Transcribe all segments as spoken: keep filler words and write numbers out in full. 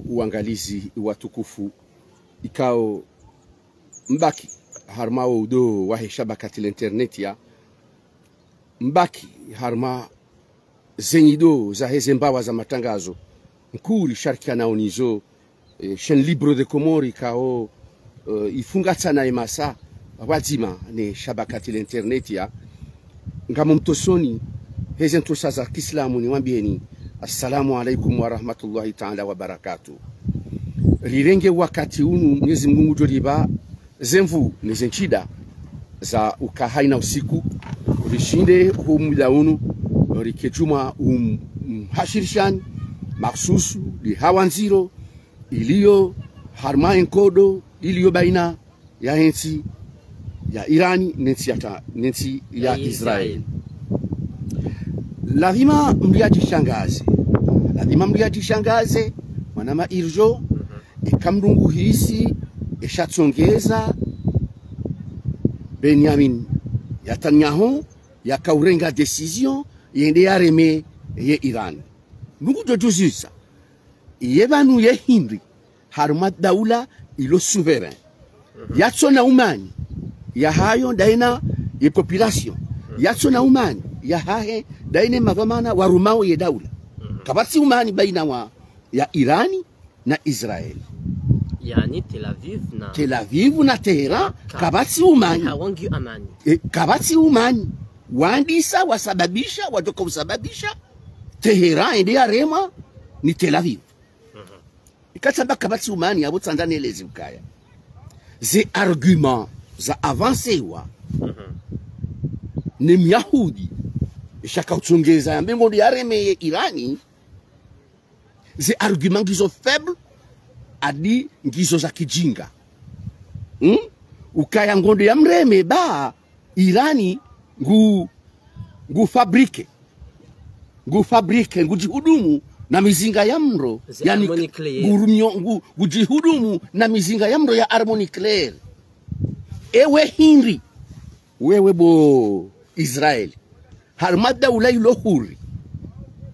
Uangalizi watukufu, ikao mbaki harumwa wo udo wahe shabakati la internet ya, mbaki harumwa ze nyido zaheze mbawa za matangazo nkuu risharikianao nizo, eh, Chaîne Libre des Comores ikao, eh, ifungatsana emasa pvwadzima ne shabakati la internet ya, ngamumtosoni heze ntrosa za kiislamu niwambieni, assalamu alaikum wa rahmatullahi taala wa barakatuh. Rirenge wakati unu Mwenyezi Mungu ngudjo ripva ze nvuu ne ze ntsida za uka haina usiku, rishinde ho muda unu rike djumwa um, umhashirishani makhsusu li hawa ndziro iliyo harumwa enkodo iliyo baina ya entsi ya Irani ne ntsi ya ta, ne ntsi ya Israel. Lazima mdru yadjishangaze. Lazima mdru yadjishangaze, mwanama Irjo, eka mdru nguhisi esha tsongeza Benyamin Netanyahu yaka urenga décision yende yareme ye Irani. Mdru ngudjo djuzisa, ye pvanu ye hindri harumwa daula ilo souverain, yatsona umani yahayo ndaina ye population, yatsona umani yahahe ndaine madhwamana warumao ye daula. Kapvatsi umani baina wa ya Irani na Israel. Yani Tel Aviv na Tel Aviv na Teheran, ka, kapvatsi umani. Hawangi amani. E, kapvatsi umani. Wandisa wasababisha, wadjoka usababisha Teheran ende yaremwa ni Tel Aviv. Ikatsamba kapvatsi umani, yapvo tsandza nelezi ukaya ze argument za avancewa ne Myahudi, shaka utsongeza yambe ngondo yareme ye Irani, ze argument ngizo faible, adi ngizo za kijinga. Hmm? Ukaya ngondo yamreme ba Irani ngu, ngu fabrique. Ngu fabrique, ngudjihudumu na mizinga ya mro, yani, armes nucléaires. Ngurumio, ngu, ngudjihudumu na mizinga ya mro ya armes nucléaires. Ewe hindri, wewe bo Israel, harumwa daula ilo huru,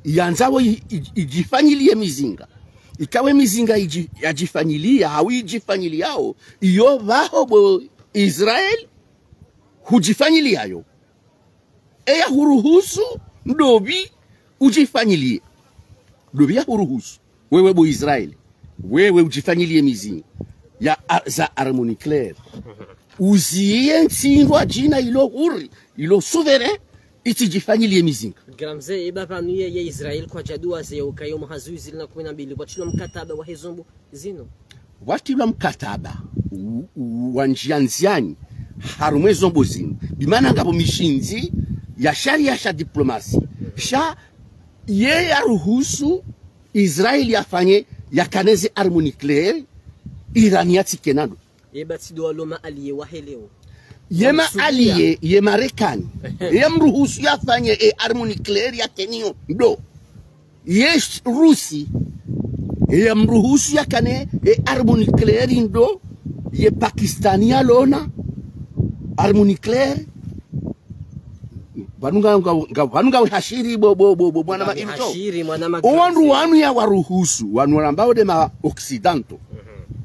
yandzao i, i, idjifanyiliye mizinga. Ikawe mizinga idji, yadjifanyiliya, hau idjifanyiliyao, iyo pvaho bo Israel, hudjifanyiliyayo. Eya huruhusu ndopvi udjifanyiliye. Ndopvi ya huruhusu. Wewe bo Israel, wewe udjifanyiliye mizinga ya a, za armes nucléaires. Uziye ntsindwa djina ilo huru, ilo souverain, itsidjifanyiliye mizinga. Gramze, eba pvanu ye, ye Israel kwadjaduwaze ukayo mwaha zihwi zili na kumi na mbili, pvwatrilwa mkataba wahe zombo zinu. Pvwatrilwa mkataba u, u, wa ndziya ndziyani harumwa ezombo zinu. Bimana ngapvo mishindzi ya sharia sha diplomasi. Sha ye yaruhusu Israel yafanye yakane ze armes nucléaires, Iran yatsike nado. Ye ba tsi ndo walo ma alliés wahe leo. Ye ma alliés, ye Marekani. Ye mruhusu yafanye e armes nucléaires yakeniyo ndo. Ye Sh-, Rusi, ye mruhusu yakane e armes nucléaires ndo. Ye Pakistani yalona armes nucléaires. Pvanu nga, nga, nga, pvanu nga hashiri bo, bo, bo, bo, mwanama Irjo. Hashiri, mwanama. O wandru wanu yawaruhusu, wanu warambao nde ma occidentaux.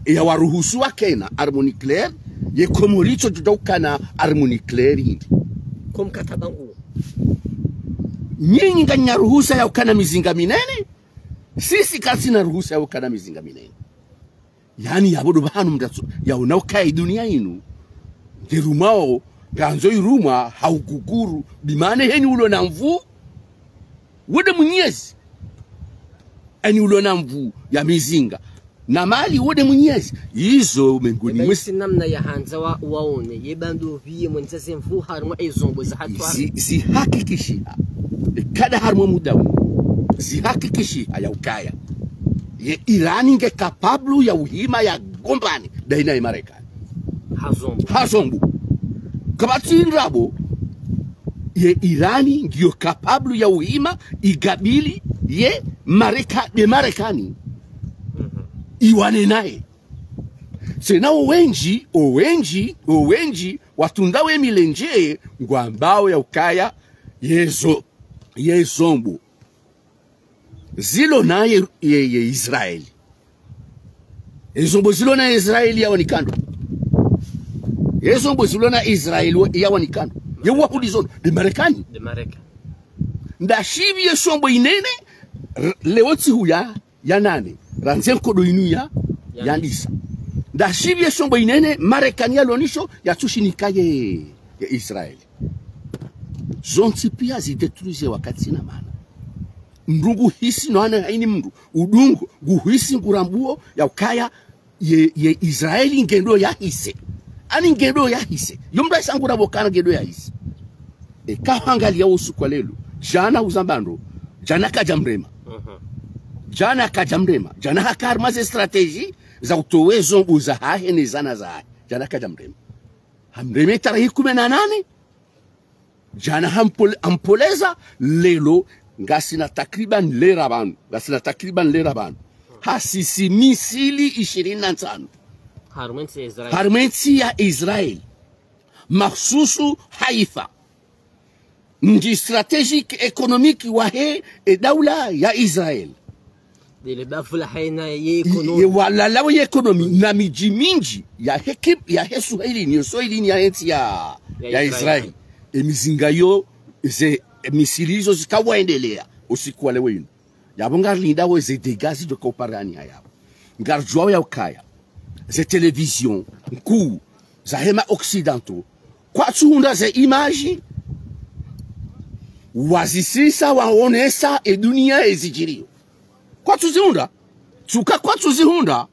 Yawaruhusu wakena armes nucléaires, ye Komori itsodjo ukana armes nucléaires hindri. Ko mkataba nguwo. Nyinyi nganyina ruhusa ya ukana mizinga minene, sisi katsina ruhusa ya ukana mizinga minene. Yani yapvo ndo pvahanu mdru atso, yaona ukaya idunia inu, ngerumwao, ngandzo irumwa, ha uguguru, bimana heni ulo na nvuu, wo nde mwenyezi. Heni ulo na nvuu ya mizinga. Na mali wo nde mwenyezi. Izo mengoni mwesi. Eba isi namna yahandza wa, waone, ye ba ndopvi ye mwendza ze nvuu harumwa ezombo za hatwari. Zi, zihakikishiha. Ekada harumwa muda unu. Zihakikishiha ya ukaya ye Irani nge capable ya uhima yagombane ndaina ye Marekani. Ha zombo. Ha zombo. Kapvatsi ndrabo, ye Irani ngiyo capable ya uhima igabili ye Mareka, nde Marekani. Iwane naye. Tsena owendji, owendji, owendji, watrundao emilendje, ngwambao ya ukaya, yezo, yezombo. Zilo na ye, ye, ye Israeli. Ezombo zilo na Israeli yawanika ndo. Ezombo zilo na Israeli wa- yawanika ndo. Ye wahulizo nde Marekani. Nde Marekani. Ndashipvi ye shombo inene, r- leo ntsihu ya, ya nane. Randzi ye nkodo inu ya, ya ndisa. Ndashipvi ye shombo inene, Marekani yalo nisho, yatsushinika ye, ye Israeli. Zontsi pia zidétruire wakati na mana. Mndru nguhisi no ana haini mndru. Udungo, nguhisi ngurambuo, ya ukaya, ye, ye Israeli ngendo yahise. Ani ngendo yahise. Yo mndru aisa ngurambuo kana ngendo yahise. Eka hwangalia usiku wa lelo. Djana uzambandro. Djana kadja mrema. Djana kadja mrema. Djana haka harumwa ze stratégie za utowa ezombo zahahe ne zana zahahe. Djana kadja mrema. Hamreme tarehi kume na nane. Djana hampol- hampoleza, lelo ngasina takriban lera pvanu. Ngasina takriban lera pvanu. Hasisi misili ishirini na ntsanu. Harumwa entsi ya Israel. Harumwa entsi ya Israel. Mahususu Haifa. Mdji stratégique économique wahe e daula ya Israel. Ndele bavu lahahe na ye économie. Ye walalawo ye économie, na midji mindji yahe kip- yahe Suhailini, yo Suhailini ya entsi ya, ya Israel. E mizinga yo, ze, e misili izo zikawaendelea, usiku wa leo inu. Yapvo ngarilindawo ze dégâts zidjo ka uparani ya yapvo. Ngaridjuwawo ya ukaya. Ze télévision nkuu, zahe ma occidentaux. Kwatsuhundra ze image, wazisisa, waonesa, e dunia ezidjiriyo. Kwatsuzihundra, tsuka kwatsuzihundra,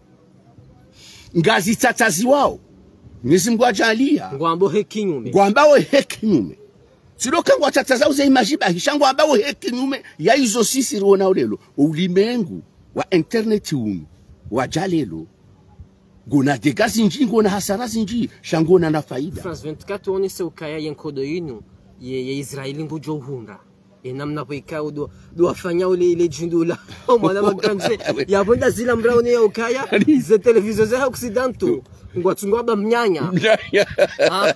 ngazitsatsaziwao. Mwenyezi Mungu adjaaliya. Ngwambo he kinyume. Ngwambawo he kinyume. Tsi ndo ka ngwatsatsazawo ze image bahi, sha ngwambawo he kinyume, ya izo sisi riwonao lelo, ulimengu wa internet unu, wadja lelo, ngona dégâts zindji, ngona hasara zindji, sha ngona na faida. France vingt-quatre wonese ukaya ye nkodo inu, ye, ye Israeli ngudjo uhundra. Ye namna pvo ikao ndo, ndo wafanya ule ile djundula. O mwana magamze, yapvo nda zila mraone ya ukaya, ze télévision za occidentaux. Ngwatsungo aba mnyanya. Mnyanya. Ah.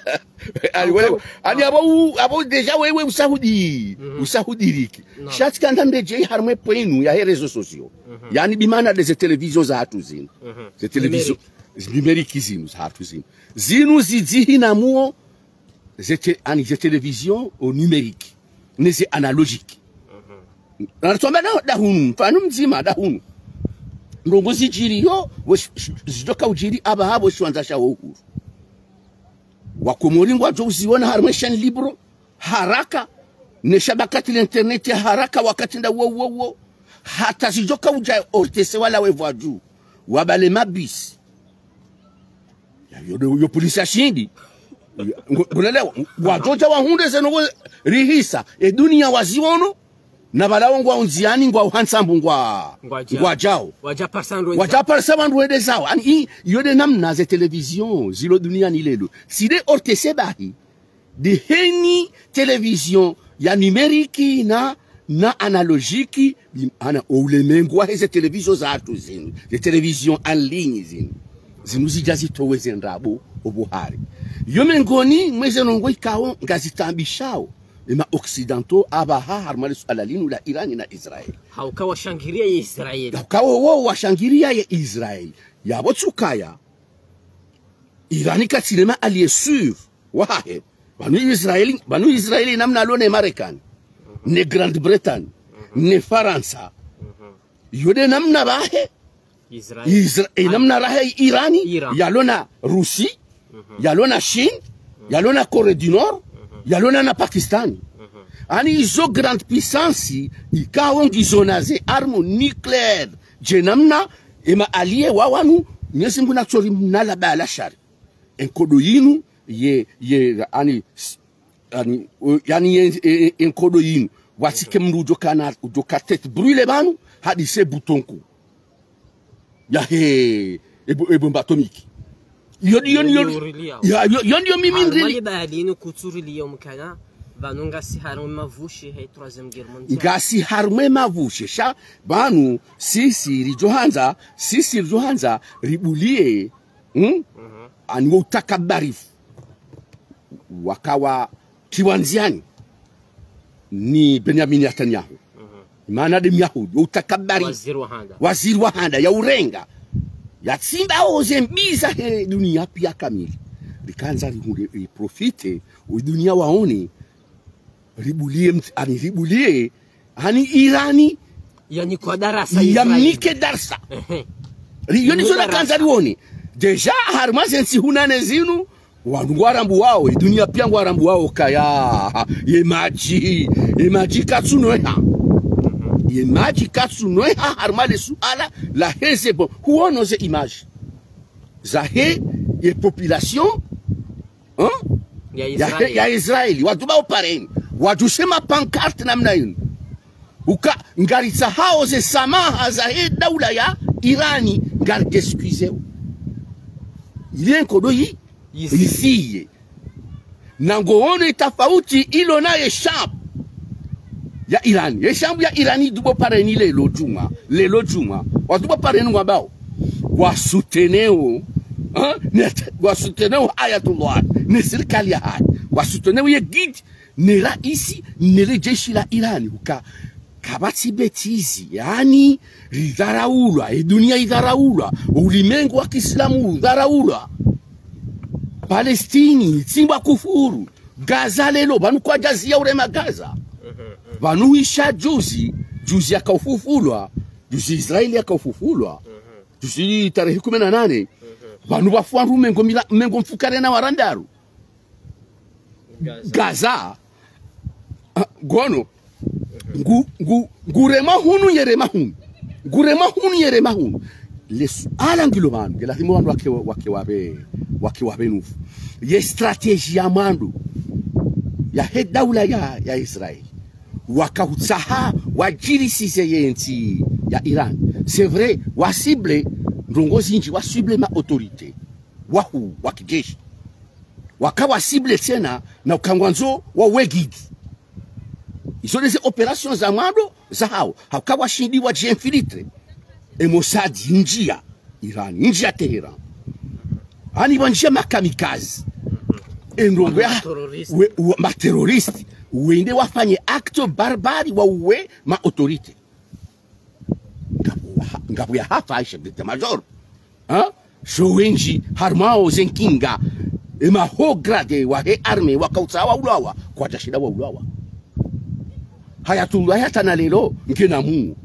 Ani wale, ani abo u- abo déjà wewe usahudi, usahudiriki. Sha tsi kanda ndedje harumwa e point inu yahe réseaux sociaux. Yani bimana nde ze télévision zahatru zinu. Ze télévision numérique zinu zahatru zinu. Zinu zidzihi na muo ze té- ani ze télévision au numérique. Ne ze analogique. Anatwamba na dahunu, mfano mdzima dahunu. Ndrongo zidjiriyo, wesh- sh- zidjo ka udjiri apvaha pvo shiwandza sha uhuru. Wakomori ngwadjo uziona harumwa e chaîne libre, haraka, ne shabakati la internet ya haraka wakati nda uwo uwo uwo. Hata zidjo ka udja O R T C wala we vwaju. Wabale mabisi. Ya, yo, yo, yo polisi ya shindi. Ya, ngo- ngonelewa, wadjodja wahundre ze ndrongo rihisa, e dunia waziwono, na pvala wo ngwao ndziani ngwao ha ntsambu ngwa- ngwadjao. Wadja parisa wandru wende zao. Ani i- yo nde namna ze télévision zilo duniani lelo. Tsi nde O R T C bahi. Nde heni télévision ya numérique na, na analogique, bi- ana o ulemengu wahe ze télévision zahatru zinu, ze télévision en ligne zinu. Zinu zidja zitowe ze ndrabo obuhari. Yo mengoni mwa ze ndrongo ikao ngazitambishao ema occidentaux apvaha harumwa le suala linu la Irani na Israel. Hauka washangiria ye Israel. Hauka wo, wo washangiria ye Israel. Yapvo tsi ukaya Irani katsina ma alliés sûrs wahahe. Pvanu Israeli, pvanu Israeli namna alo ne Marekani, ne Grande-Bretagne, ne Farantsa. Yo nde namna pvahe. Israel. Isra- e namna rahe Irani, Iran. Yalo na Russie, yalo na Chine, yalo na Corée du Nord, yalo na, na Pakistan. Ani izo grande puissance, ikao ngizo na ze armes nucléaires. Dje namna, ema alliés wa wanu, Mwenyezi Mungu natsorimnala bala shari. Enkodo yinu, ye, ye, ani, s- ani, o- yani ye, e- e- enkodo yinu. Watsike mndru udjo kana, udjo ka tête brûlée pvanu, hadise bouton ku. Yahe, e bo- e bombe atomique. Yo, yo, yo, yo, yo, yo, yo, mimi ndrili. Mali ba yalinu kutsurili yo mkana, pvanu ngasi harumwa mavushe he troisième guerre mondiale. Ngasi harumwa mavushe, sha, pvanu, sisi, ridjo handza, sisi, ridjo handza, ribulie, hmm? Ani wo utakabarifu. Wakawa tiwa ndziani ni Benjamin Netanyahu. Mana nde Myahudi, utakabari. Waziri wa handa. Waziri wa handa, ya urenga. Ya tsimba oze mbi zahe dunia pia kamili. Rikandza rihundre, riprofite, o dunia waone, ribulie mt-, ani ribulie, ani Irani, yani kwa darasa ya Israeli. Mnike darasa. Ehe. Ri-, yo nizo darasa. Nakandza rione. Déjà, harumwa ze ntsihu nane zinu, wandru ngwarambuwao, e dunia pia ngwarambuwao kaya, ye madji, ye madji katsunweha. Ye madji katsunweha harumwa le suala laheze bo-, huono ze image. Zahe, ye population, hein? Ya Zahe, Israeli. Ya Israeli. Wandru ba upareni. Wandru shema pancarte namna yinu. Uka, ngaritsahao ze samaha zahe daula ya Irani, ngariexcuseo. Ile nkodo yi, yisiye. Yisiye. Na ngoono ye tafauti ilo na ye shambu ya Irani. Ye shambu ya Irani dubo pareni lelo djumwa. Lelo djumwa. Wadubo pareni ngwambao. Wasouteneo. Hein? Ne, wasouteneo Ayatollah. Ne sirikali yahahe. Wasouteneo ye guide. Ne raisi, ne le jeshi la Irani. Uka, kapvatsi bêtise. Yani, ridharaulwa. E dunia idharaulwa. Ulimengu wa kiislamu udharaulwa. Palestini, tsimbwa kufuru. Gaza lelo, pvanu kwadjaziya urema Gaza. Pvanu isha juzi, juzi yakaufufulwa, juzi Israeli yakaufufulwa, juzi tarehi kume na nane, pvanu pvafwa wandru mengo mila-, mengo mfukare na warandaru. Gaza. Gaza. Ah, ngono. Ngu, ngu, ngurema hunu, yerema hunu. Ngurema hunu, yerema hunu. Le suala ngilo pvanu, nge lazimu wandru wake, wake wapve, wake wapve nufu. Ye stratégie ya mwando, yahe daula ya, ya Israeli. Wakautsaha, wadjirisize ye ntsi ya Iran. C'est vrai, wa cible, ndrongoo zindji, wa cible ma autorité. Wahuu, wa kijeshi. Waka wa cible tsena, na uka ngwandzo wauwe guide. Izo ndeze opération za mwando zahao. Hauka washindi wadji infiltré. E Mossad indjia Iran, indjia Téhéran. Ani wandjia makamikaze. E ndrongoo ya, ma terroriste. We, we, ma terroriste. Wende wafanye acte barbare wauwe ma autorité. Ngapvo ha-, ngapvo yahafa chef d'état-major. Hein? Sho wendji, harumwa ze nkinga, e ma haut gradé wahe armée, wakautsaha waulawa, kwadjashinda waulawa. Hayatullah hata na lelo, ngena mu.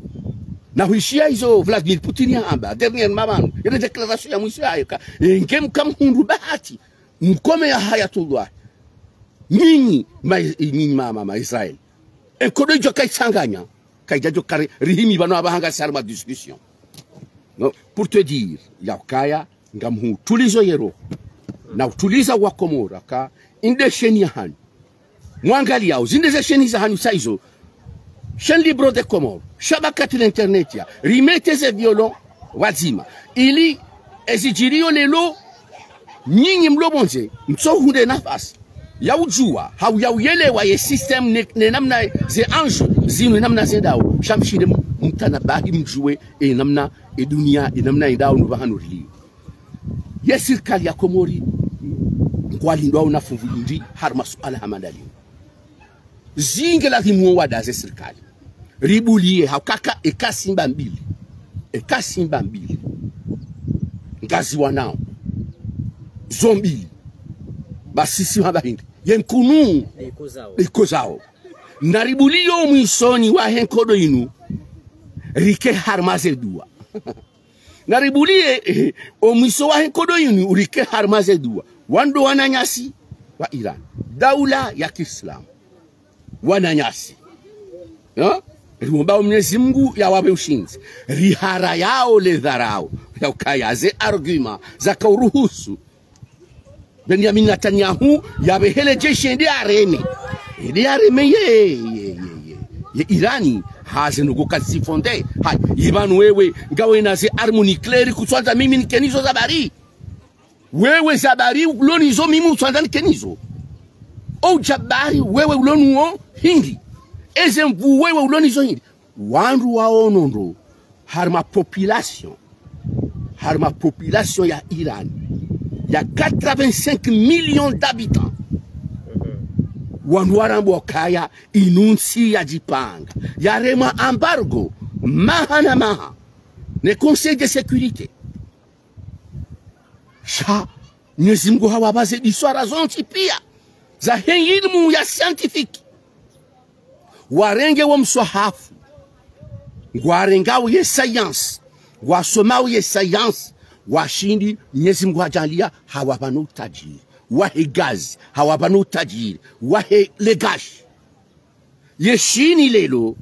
Na huishia izo Vladimir Putin yahamba, dernièrement pvanu, yele déclaration ya mwiso yayo ka, e nge mkamhundru bahati, mkome ya Hayatullah. Nyinyi, ma, nyinyi ma, ma, ma Israel. E nkodo idjo kaitsanganya. Kaidjadjo kari, rihimi pvanu apvaha ngasi harumwa discussion. Non, pour te dire, ya ukaya, ngamhutulizo ye roho. Na utuliza wa Komori, ka, inde chaîne yahanyu. Mwangaliyao, zinde ze chaîne zahanyu sa izo. Chaîne Libre des Comores, Shabaka Télé Internet ya, rimete ze violon, wadzima. Ili, ezidjiriyo lelo, nyinyi mlo pvondze, mtsohundre nafasi ya udjua, hau ya uyelewa ye système ne, ne namna ze enjeux zinu namna zendao, sha mshinde m-, mtanabahi mdjue, e namna, e dunia, e namna yendao no pvahanu riliyo. Ye sirikali ya Komori, ngwalindwao na funvu lindji, harumwa suala hama ndalinu. Zinge lazimu wadaze sirikali. Ribuliye, hauka ka, eka simba mbili. Eka simba mbili. Ngazi wanao. Zo mbili. Basi si hamba hindri. Ye nkunu. Iko zao. Iko zao. Na ribuliye omwisoni wahe nkodo inu. Rike harumwa ze dua. Na ribuliye, eh, omwiso wahe nkodo inu urike harumwa ze dua. Wandru wananyasi wa Iran. Daula ya kiislamu. Wananyasi. Ha? Riomba o Mwenyezi Mungu yawapve ushindzi. Riharayao le dharau. Ya ukaya ze argument zaka uruhusu Benjamin Netanyahu yapvehe le jeshi yende yareme. Yende yareme ye, ye, ye, ye, ye Irani, ha ze ndrongoo kazifondé. Ha, ye pvanu wewe, ngawe na ze armes nucléaires kutsandza mimi nikenizo zabari. Wewe zabari ulonizo mimi utsandza nikenizo. O ujabari wewe ulonuwo hindri. Eze nvuu wewe ulonizo hindri. Wandru waono ndro, harumwa population, harumwa population ya Iran, ya quatre-vingt-cinq millions d'habitants. Wandru warambwa ukaya inu ntsi yadjipanga, yaremwa embargo maha na maha ne Conseil de sécurité. Sha Mnyezi Mngu hawapva ze biswara zontsi pia zahe ilimu ya scientifique. Warenge wo mswahafu, ngwarengao ye sayansi, ngwasomao ye sayansi, washindi. Mnyezi Mngu hadjaaliya hawapva no utajiri wahe gazi, hawapva no utajiri wahe le gashi. Ye Shini leo,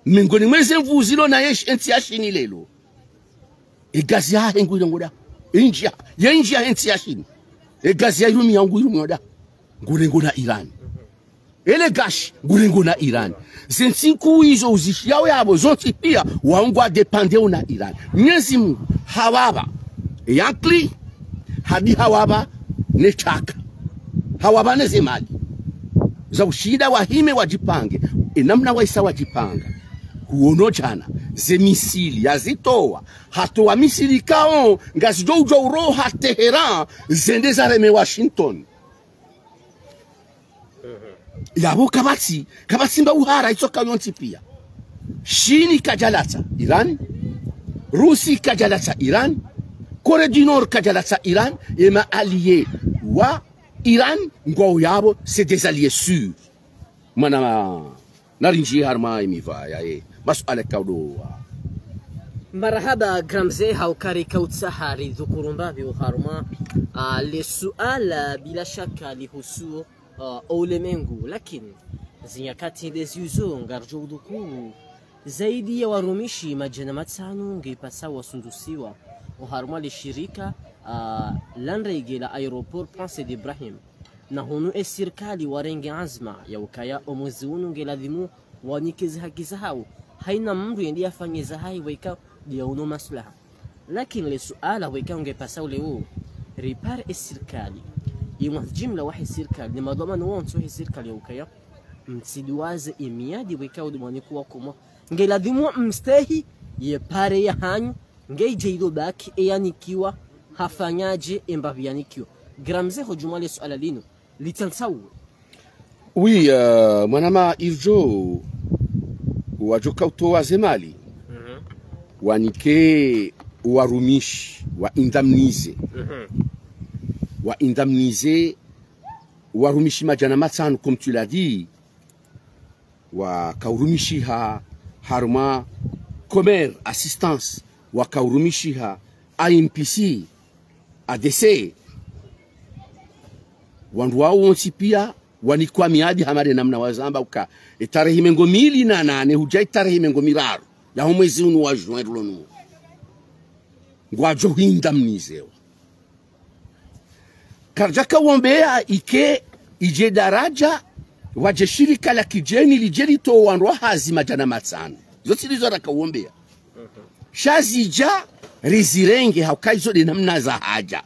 mengoni mwa ze nvu zilo na ye ntsi ya Shini leo, e gazi yahe ngu irengo daho. Indji ya, ye indji yahe ntsi ya Shini, e gazi yayirumiao ngu irumiao daho, ngu irengwa na Iran. E le gashi ngu irengwa na Iran. Ze ntsi nkuu izo uzishiyao yapvo zontsi pia, wao ngwa dépendeo na Iran. Mnyezi Mngu hawapva e ankili, hadi hawapva ne taka, hawapva ne ze mali za ushinda wahime wadjipange. E namna waisa wadjipanga, huono djana ze misili yazitowa, hatowa misili ikao ngazidjo udjo uroha Teheran, zende zareme Washington. Yapvo kapvatsi, kapvatsi mba uhara itsoka yontsi pia. Shini kadjalatsa Iran, Rusi kadjalatsa Iran, Corée du Nord kadjalatsa Iran, e ma alliés wa Iran ngwao yapvo, c'est des alliés sûrs. Mwana ma, narindji harumwa e miva yahe masuala kaudowa. Marahaba, Gramze, hauka rika utsaha ridhukuru mbapvi oharumwa, ah, le suala bila shaka lihusu, ah, o ulemengu, lakini zinyakati ndezizo ngaridjo udhukuru zaidi ya warumishi madjana matsanu nge ipasao wasundusiwa oharumwa le shirika, ah, la ndege la aéroport Prince Ibrahim. Na hunu e sirikali warenge anzma ya ukaya o mwezi unu nge ladhimu wanike ze haki zahao, haina mndru yende yafanye zahahe weka ndiya uno maslaha. Lakini le suala weka nge pasao leo, ripare e sirikali, ye mwadhwamana jimla wahe sirikali, ne madhwamana wontsi wahe sirikali ya ukaya mtsidiwaze e miadi weka udo mwanikuwa kumwa, nge ladhimu mstehi ye pare yahanyu, nge idje ido baki e yanikiwa, hafanyaje e mbapvi yanikiwa. Gramze, ho djumwa le suala linu, litsantsauwe. Oui, euh, mwana ma irdjo, wadjoka utowa ze mali, mhm, wanike warumishi, wa indemniser. Mhm. Wa indemniser warumishi madjana matsanu, comme tu l'as dit, waka urumishiha harumwa Comores Assistance, waka urumishiha A M P C, A D C. Wandru wao wontsi pia wanikwa miadi hama de namna wazamba uka, e tarehi mengo mili na nane hudja e tarehi mengo miraru yaho mwezi unu wa juin rilo nuwo, ngwadjo indemnisewa. Karidjaka wombeya ike idje daradja wadje shirika la kidjeni lidje litowe wandru wa hazi madjana matsanu. Zo tsi ndizo raka wombeya. Sha zidja rizirenge hauka izo de namna zahadja.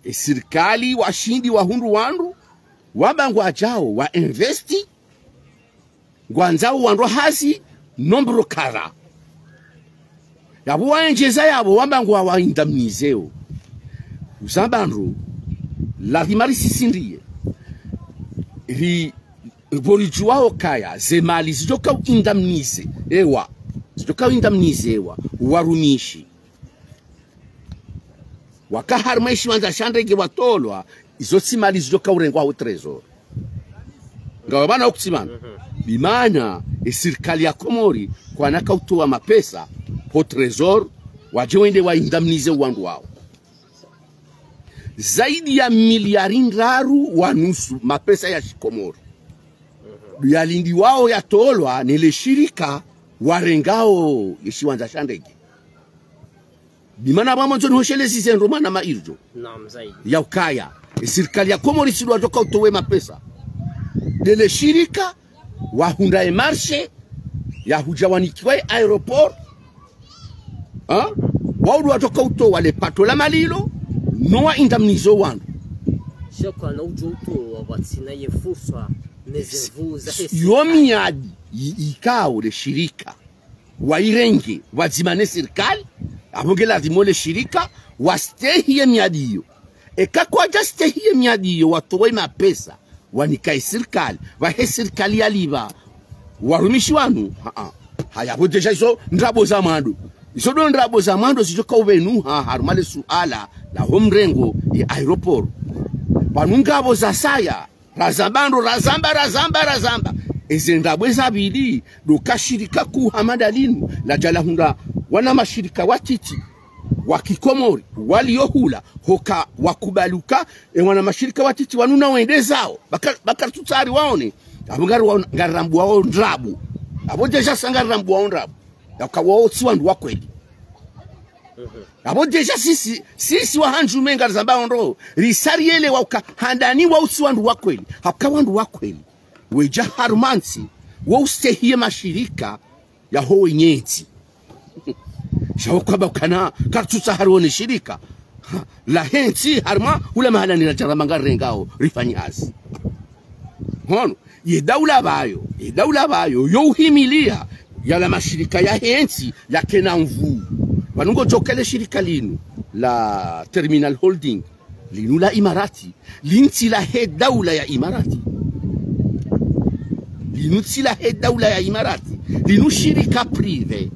E sirikali washindi wahundru wandru, wamba ngwadjao wa investi, ngwandzao wandru wa hazi, nombre kara. Yapvo waendjeza yapvo wamba ngwawa indemniseo. Uzamba ndro, ladhima risisindiye. Ri, pvo ridjuwao kaya ze mali zidjoka u indemniser, ewa, zidjoka u indemniser ewa warumishi waka harumwa e shiwandza sha ndege watolwa, izo tsi mali zidjoka urengwa ho trésor. Ngawe bana okutsimana. Bimana, e sirikali ya Komori kwanaka utowa mapesa ho trésor, wadje wende wa indemniser wandru wao. Zaidi ya miliari ndraru wa nusu mapesa ya shikomori yalindiwao yatolwa ne le shirika warengao ye shiwandza sha ndege. Bimana bwa mwandzo nihoshelezi zendro mwana ma irdjo. Naam, zaidi. Ya ukaya, e sirikali ya Komori tsi ndo wadjoka utowe mapesa. De le shirika wahundra e marché ya hudja wanikiwa e aéroport. Ha? Wao ndo wadjoka utowa le pato la mali lo, no wa indemniser wandru. Sha kwana udjo utowa watsina ye fursa ne ze nvu zahe sirikali. Yo miadi yi-, yikao le shirika wayirenge pvadzima ne sirikali, apvo nge ladhimu le shirika wastehi ye miadi iyo. Eka kwadja stehi ye miadi iyo, watowe mapesa, Wanika ye sirikali, pvahe sirikali yalipva warumishi wanu. Ha, ha. Haya, pvo déjà izo ndrabo za mwando. Izo ndo ndrabo za mwando zidjo kauvenuha harumwa le suala laho mrengo ye aéroport. Pvanu ngapvo zasaya, razamba ndo, razamba, razamba, razamba. Eze ndrabo eza pvili, ndo ka shirika kuu hama nda linu, ladja lahundra wana mashirika watiti wa kikomori, walio hula, hoka wakubali uka, e wana mashirika watiti wanu na wende zao, baka, baka tutsari waone, apvo ngari wa-, ngarirambuwao ndrabo. Apvo déjà sa ngarirambuwao ndrabo. Yauka wao tsi wandru wa kweli. Apvo déjà sisi, sisi wahandjume ngarizambao ndro, risarielewa uka handani wao tsi wandru wa kweli. Hauka wandru wa kweli, wedja harumwa ntsi, wo ustehiye mashirika yaho wenye ntsi. Sha wo kwamba ukana karitsutsaha rione shirika lahe ntsi harumwa hula mahala ni radjaramba ngarirengao rifanyi hazi. Hono, ye daula pvayo, ye daula pvayo, yo uhimilia yala mashirika yahe ntsi yakena nvuu. Pvanu ngodjo kele shirika linu la Terminal Holding, linu la Imarati, linu tsi lahe daula ya Imarati. Linu tsi lahe daula ya Imarati. Linu shirika privé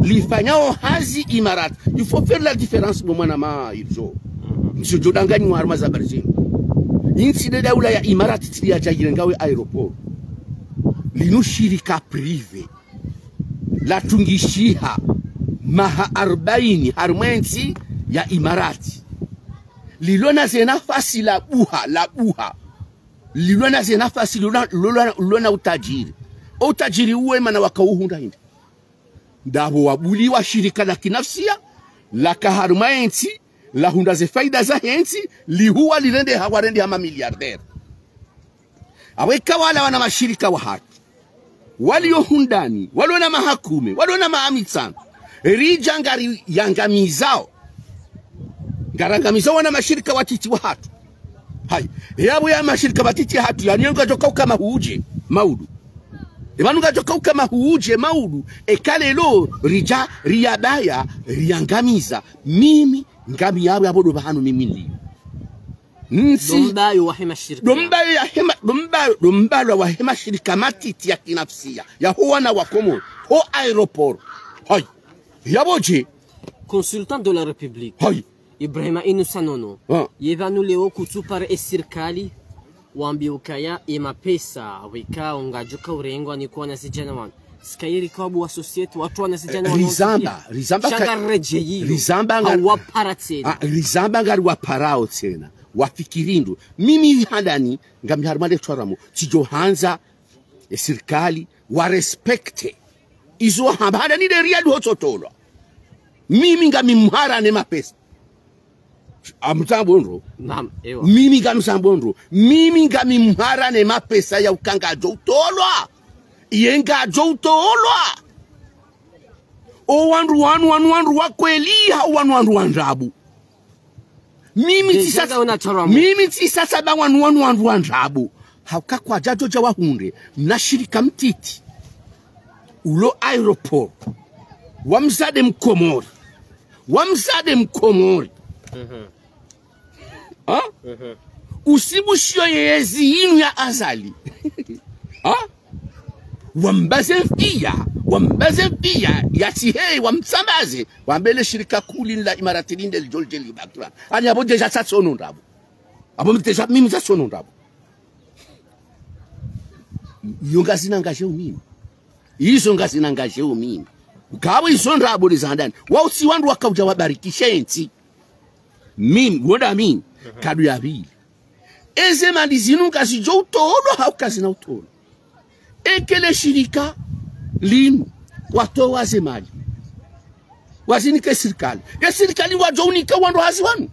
lifanyao hazi Imarati. Il faut faire la différence, bo mwanama Irjo. Msudjo danganywa harumwa ze habari zinu. Linu tsi le daula ya Imarati tsi liyadja yirengao ye aéroport. Linu shirika privé latungishiha maha arbaini harumwa ye ntsi ya Imarati. Lilo na ze nafasi labuha, labuha. Lilo na ze nafasi, lilo na, lilo na, lilo na utajiri. O utajiri uwe mana wakauhundra hindri? Ndapvo wabuliwa shirika la kinafsia, laka harumwa ye ntsi, lahundra ze faida zahe ntsi, lihuwa lirendeha, warendeha ma milliardaires. Apvo eka wala wana mashirika wahatru, walio hundani, walio na maha kume, walio na maha mitsanu, ridja ngariyangamizao. Ngarangamizao wana mashirika watiti wahatru. Hayi, yapvo ya mashirika matiti yahatru, yanu ngayadjo kauka mahuu dje, maudu. E pvanu ngayadjo kauka mahuu dje, maudu, eka leo ridja, riyabaya, riyangamiza. Mimi, ngami yapvo yapvo ndo pvahanu mimi nilio. Ntsi. Ndo mbayo wahe mashirika. Ndo mbayo yahe ma-, ndo mbayo, ndo mbalwa wahe mashirika matiti ya kinafsia, yaho wana wa Komori, ho aéroport. Hayi. Yapvo dje? Consultant de la République. Hayi. Ibrahima Inoussa Nono. Ah. Ye pvanu leo kutsupare e sirikali, wambiwa ukaya e mapesa, weka ngayadjo kaurengwa ni kwana zidjana wanu. Sikairi kawabu wa société, watru wana zidjana wanu. Rizamba, rizamba ka-, shanga redjeyi. Rizamba nga-, hawapara tsena. Ah, rizamba ngariwaparao tsena. Wafikiri ndro. Mimi handani, ngami harumwa le shwaramu, tsidjo handza, e sirikali, wa respecte izo hamba handani nde Riyadh hotsotolwa. Mimi ngami mhara ne mapesa. Amutsambo ndro. Naam, ewa. Mimi ngami tsambo ndro. Mimi ngami mhara ne mapesa ya uka ngayadjo utolwa. Iye ngayadjo utolwa. O wandru wanu, wanu wandru wa kweli, hau wanu wandru wa ndrabo? Mimi tsisa-, mimi tsisasa ba wanu, wanu wandru wa ndrabo. Hauka kwadjadjo dja wahundre mna shirika mtiti ulo aéroport, wa mdzadze Mkomori, wa mdzadze Mkomori. Mhm. Ha? Mhm. Usibu shiyo yezi yinu ya Azali. Ha? Wambaze mfiya, wambaze mfiya, yatsi heye, wamtsambaze, wambe le shirika kuu linu la Imarati linde lidjo lidje libakira. Ani apvo déjà tsatsono ndrabo. Apvo mi déjà, mimi tsatsono ndrabo. Iyo ngazina ngazeo mimi. Izo ngazina ngazeo mimi. Ngapvo izo ndrabo ni za handani. Wao tsi wandru wakaudja wabarikishe entsi. Mimi, woda mimi, kadu ya pvili. Eze mali zinu ngazidjo utolwa, hau kazina utolwa. Eka le shirika linu, watowa ze mali, wazinike sirikali, ye sirikali wadjo unika wandru hazi wanu?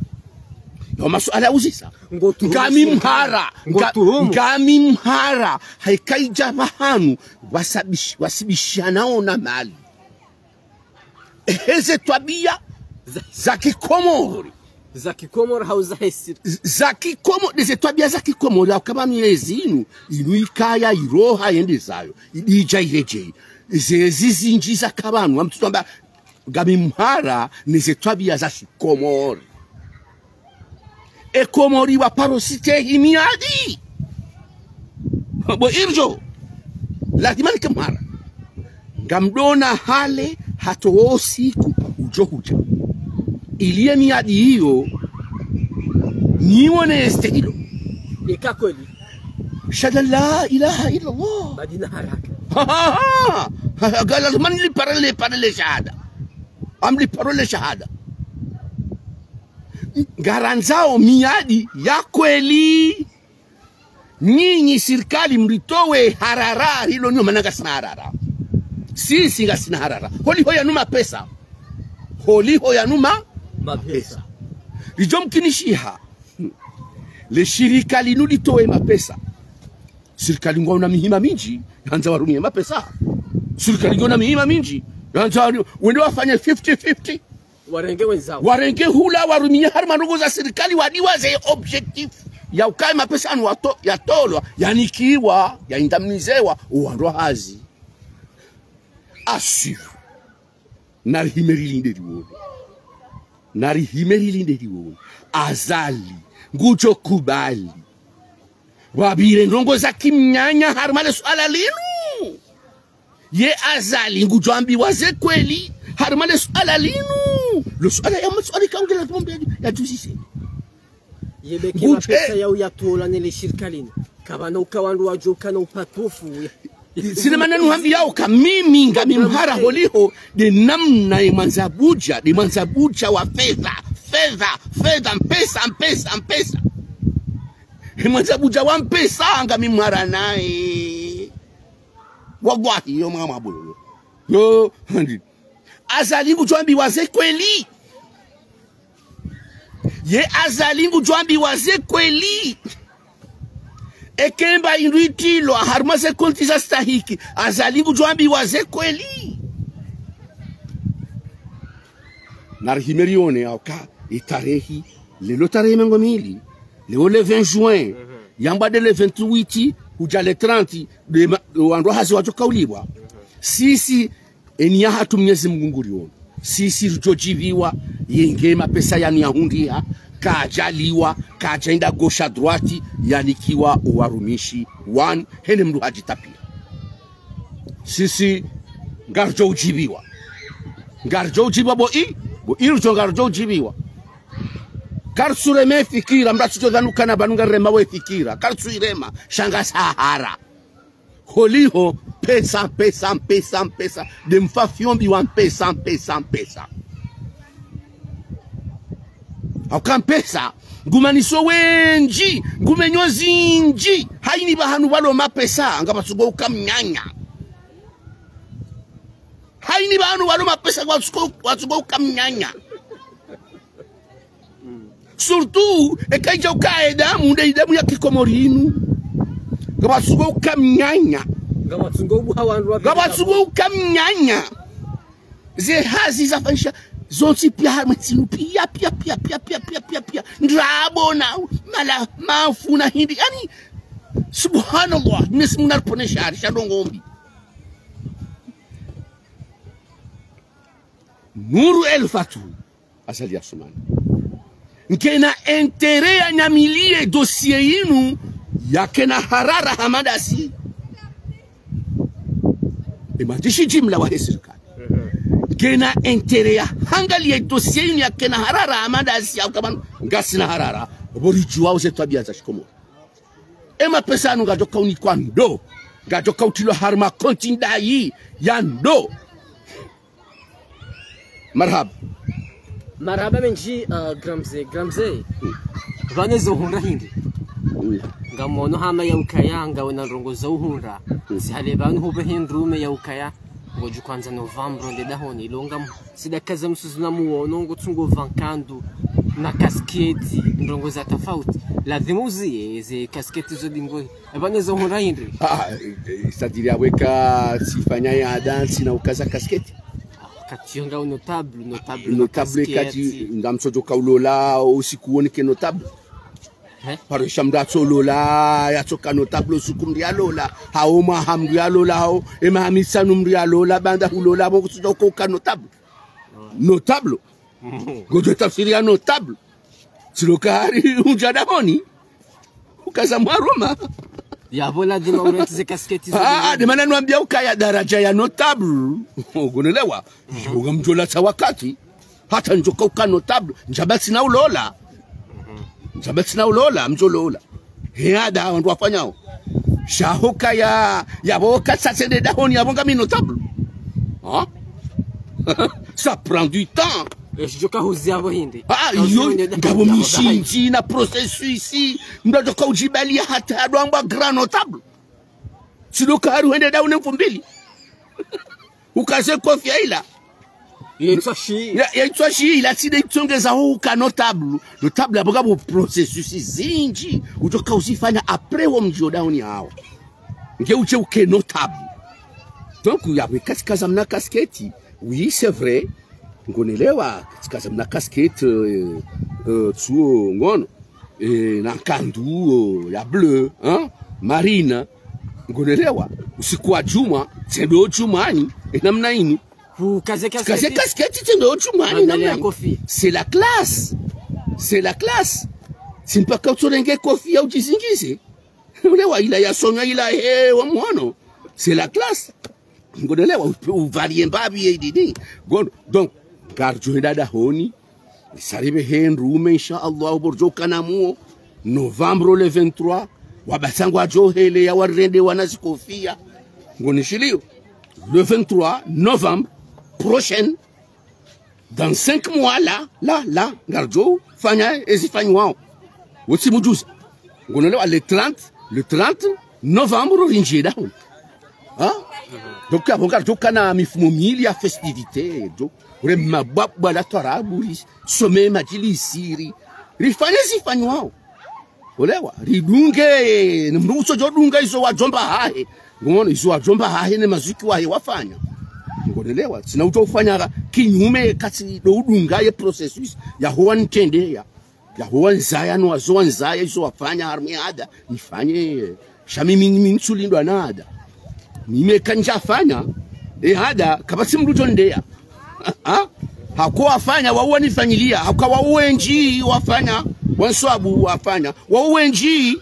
Yo masuala ya uzisa. Ngotuhumu. Ngami mhara, nga-, ngotuhumu. Ngami mhara, haikaidja pvahanu, wasabish-, wasibishiana ona mali. Heze twabiya za, za kikomori. Za kikomori hau za hesiri. Z-, za kikomori, neze twabiya za kikomori, hau kama mi yezi inu, inu ikaya iroha yende zayo, idja iredjeyi. Zezi zindji za kabanu, wa mtsutsamba, ngami mhara, neze twabiya za shikomori. E Komori wa paro site hi miadi. Bo irdjo. Lazima nike mhara. Ngamdjo ona hale hata wo usiku udjo hudja. Ili ye miadi iyo, niwone yestehilo. Eka kweli. Shahada la ilaha illa Allah. Badi na haraka. Ha, ha, ha. Ha, ha, ha, lazima nilipare le, pare le shahada. Ngamliparo le shahada. Ngarandzao miadi ya kweli. Nyinyi sirikali mritowe harara, rilo nyo mana ngasina harara. Sisi ngasina harara. Holiho yanu mapesa. Holiho yanu ma-, mapesa. Ridjo mkinishiha. Le shirika linu litowe mapesa. Sirikali ngwaona mihima mindji, yandza warumie mapesa. Sirikali ngwaona mihima mindji, yandza wari-, wende wafanye fifty fifty. Warenge wenzao. Warenge hula, warumie harumwa ndrongoo za sirikali, wadiwaze objectif ya ukaya mapesa yanu wato-, yatolwa, yanikiwa, yaindemnisewa, owandru wa hazi. À suivre. Narihime rilinde riwone. Narihime rilinde riwone. Azali ngudjo kubali wapvire ndrongoo za kimnyanya harumwa le suala linu? Ye Azali ngudjo ambiwa ze kweli harumwa le suala linu? Lo suala ya masuala kaungela tumbe ya duzise. Yebe ke mapesa yao yatolwa ne le shirika linu. Kapvana uka wandru wadjoka na upatufu. Sile mana nuhambiyao ka mimi ngami mhara holiho, nde namna ye mwandzabudja, nde mwandzabudja wa fedha, fedha, fedha, mpesa, mpesa, mpesa. Ye mwandzabudja wa mpesa ngami mhara naye. Wallahi, yo mama bolo. Yo, handi. Azali ngudjo ambiwa ze kweli. Ye Azali ngudjo ambiwa ze kweli. Eka mba hindru itilwa harumwa ze konti za stahiki, Azali ngudjo ambiwa ze kweli? Narihime rione yauka itarehi, leo tarehi mengo mili, leo le vingt juin, yambwa nde le vingt-huit, hudja le trente, nde ma-, wandru wa hazi wadjo kaulipvwa. Sisi, eni ya hatru Mnyezi Mungu nguriwono. Sisi ridjo djipviwa, yenge mapesa yanu yahundriha, kadjaliwa, kadjaenda gauche à droite, yanikiwa owarumishi wanu, hene mndru hadjitapia. Sisi ngaridjo udjipviwa. Ngaridjo udjipviwa bo i, bo irdjo ngaridjo udjipviwa. Karitsu rema fikira, mndru atsudjo dhwani ukana pvanu ngarirema we fikira. Karitsu irema, sha ngasi hara. Holiho, mpesa, mpesa, mpesa, mpesa. Nde mfa fiombi wa mpesa, mpesa, mpesa. Hauka mpesa, ngumaniso wendji, ngumenyo zindji. Hayini pvahanu pvalo mapesa, ngapvatsuko uka mnyanya. Hayini pvahanu pvalo mapesa, ngapvatsuko, ngapvatsuko uka mnyanya. Surtout, eka idja uka edamu, nde idamu ya kikomori inu. Ngapvatsuko uka mnyanya. Ngapvatsuko ubuha wandru wa ngapvatsuko uka mnyanya. Ze hazi zafanyisha zontsi pia harumwa ntsinu pia, pia, pia. Ndrabo na mala mafu na hindri. Yaani, subhanallah, Mwenyezi Mungu nariponeshe shari sha ndrongoo mbi. Nuru El Fatou. Azali Assoumani. Nkena intérêt ya nyamiliye dossier yinu yakena harara hama ndasi. Ye mwandzishi jimla wahe sirikali. Nkena intérêt ya hangaliye dossier yinu yakena harara hama ndasi ya ukamano ngasina harara. Pvo ridjuwao ze twabiya za shikomori. Ye mapesa yanu ngayadjo kaunikwa ndo. Ngayadjo kautilwa harumwa konti ndayi ya ndo. Marahaba. Marahaba mendji, uh, Gramze, Gramze. Mm. Pvanu zo hundra hindri. Mm. Ngamono hama ya ukaya, ngawena ndrongoo za uhundra. Mm. Sihale pvanu hupve hindru me ya ukaya. Ngodjo hwandza novembre nde dahoni, longa m-, sidakaza msusu na muwono, ngotsungo pva nkandu, na kasketi, ndrongoo za tafauti. Ladhimu uziye, ze kasketi zo dingo. Eba ne zo hundra hindri. Ah, eh, eh, c'est-à-dire yaweka sifanya ya dansi na ukaza kasketi. Ah, katiyo nga notable, notable na kasketi. Notable kati, ngamtsodjo kaulola, usiku wonike notable. He? Paro sha mndru atsolola, yatsoka notable usiku mndru yalola. Hao mwaha mndru yalola, hao, ema hamisa nu mndru yalola, banda hulola, bo kutsudjo uka notable. Notable. Ngodjo tafsiri ya notable. Tsilo kari udja dahoni. Ukaza mwaruma. Yapvo lazima urentsi ze casquette zo. Ah, de mana nwambia ukaya daraja ya notable. Ngonelewa. Yo ngamdjo latsa wakati. Hata ndjo kauka notable. Ndjaba tsina ulola. Ndjaba tsina ulola, mdjo lola. He ada, wandru wafanyao. Sha hukaya, yapvo katsatse nde dahoni, yapvo ngami notable. Hein? Ça prend du temps. Eshi djo kahuzi yapvo hindri. Ah, iyo, ngapvo mishindzi na processus, mdru adjo kaudjibalia hata adwamba grand notable. Tsi ndo kaharu hende dahoni mfumbili. Ukaze kofia ila. Yetswa shi. Ya, yetswa shi ila tsi nde itsongeza huka notable. Notable yapvo ngapvo processus zindji. Udjo kauzifanya après wo mdjo dahoni hawo. Nge udje uke notable. Donc, yapvo katsikaza mna casquette. Oui, c'est vrai. Ngonelewa, katsikaza mna casquette, euh, euh, tsuo ngono. Eh, na nkandu, euh, ya bleu, hein? Marine. Ngonelewa, usiku wa djumwa, tsendo djumwani, e namna inu. Hukaze Kaze casquette. Casquette tsendo djumwani, Madale namna ya inu. Koffi. C'est la classe. C'est la classe. Tsi mpaka utsorenge kofia udjizingize. Ulewa ila ya sonya ila he wa mwono. C'est la classe. Ngonelewa, u- uvarie mbapvi ye dini. Ngono, donc, ngardjo henda dahoni. Saribe he ndrume, insha Allah, pvo rdjo kana muo. Novembre le vingt-trois. Wapvasa ngwadjo hele ya warende wana zikofia. Ngonishilio. Le vingt-trois novembre prochain. Dans cinq mois, là, là, là, ngardjo fanya ezi fanywao. Wotsi mdjuzi. Ngonelewa le trente, le trente novembre, rindjie dahoni. Hein? Donc, yapvo ngardjo kana mifumo mili ya festivité, donc, ure mabwabwa la twarabu, ri some madjilisi, ri, rifanye ezi fanywao. Olewa, ridunge, mdru utsodjo dunga izo wadjomba hahe. Ngono, izo wadjomba hahe ne mazuki wahe wafanya. Ngonelewa, tsina udjo ufanya kinyume katsi ndo udunga ye processus, ya huwa ntende ya. Ya huwa nzaya no wazo wa nzaya izo wafanya harumwa ye ada, nifanye, sha mimi, mimi ntsulindwa na ada. Mimi kandjafanya, e ada, kapvatsi mdru udjo ndeya. Ha? Hako wafanya, wao wanifanyilia, haka wao wendji wafanya, wanswabu wafanya, wao wendji.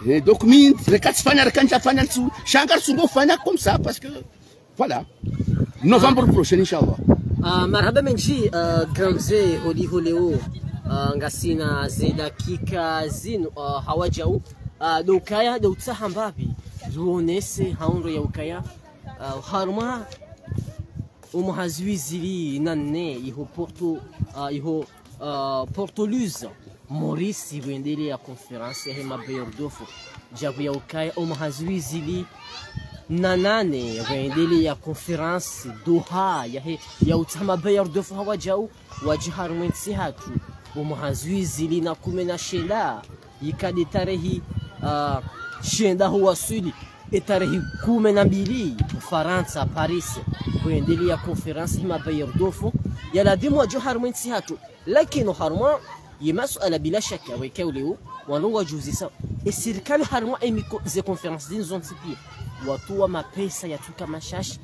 Eh, donc, mi, reka tsifanya, reka ndjafanya, ntsu, sha ngartsungo fanya comme ça, parce que, voilà. Novembre prochain, inshallah. Ah, marahaba mendji, ah, grand mze, holiho leo, ah, ngasina ze dakika zinu, ah, hawadjau, ah, ndo ukaya, ndo utsaha mbapvi, zuonese, ha ondro ya ukaya, ah, harumwa, omwaha zihwi zili na nne, iho Porto, ah, iho, ah, Porto Luz, Maurice, pvwendelea conférence yahe ma bailleurs de fonds. Djabu ya ukaya omwaha zihwi zili na nane, pvwendelea conférence Doha, yahe, ya utsaha ma bailleurs de fonds hawadjau, wadje harumwa entsi hatru. Omwaha zihwi zili na kume na shenda, yika nde tarehi, ah, shenda ho waswili, e tarehi kume na mbili, Ufarantsa, Paris, pvwendelea conférence yahe ma bailleurs de fonds, ya ladhimu wadje harumwa entsi hatru. Lakini harumwa ye masuala bila shaka weka uleo, wandru wadjuzisa, e sirikali harumwa e miko-, ze conférence zinu zontsi pia, watowa mapesa yatsuka mashashi,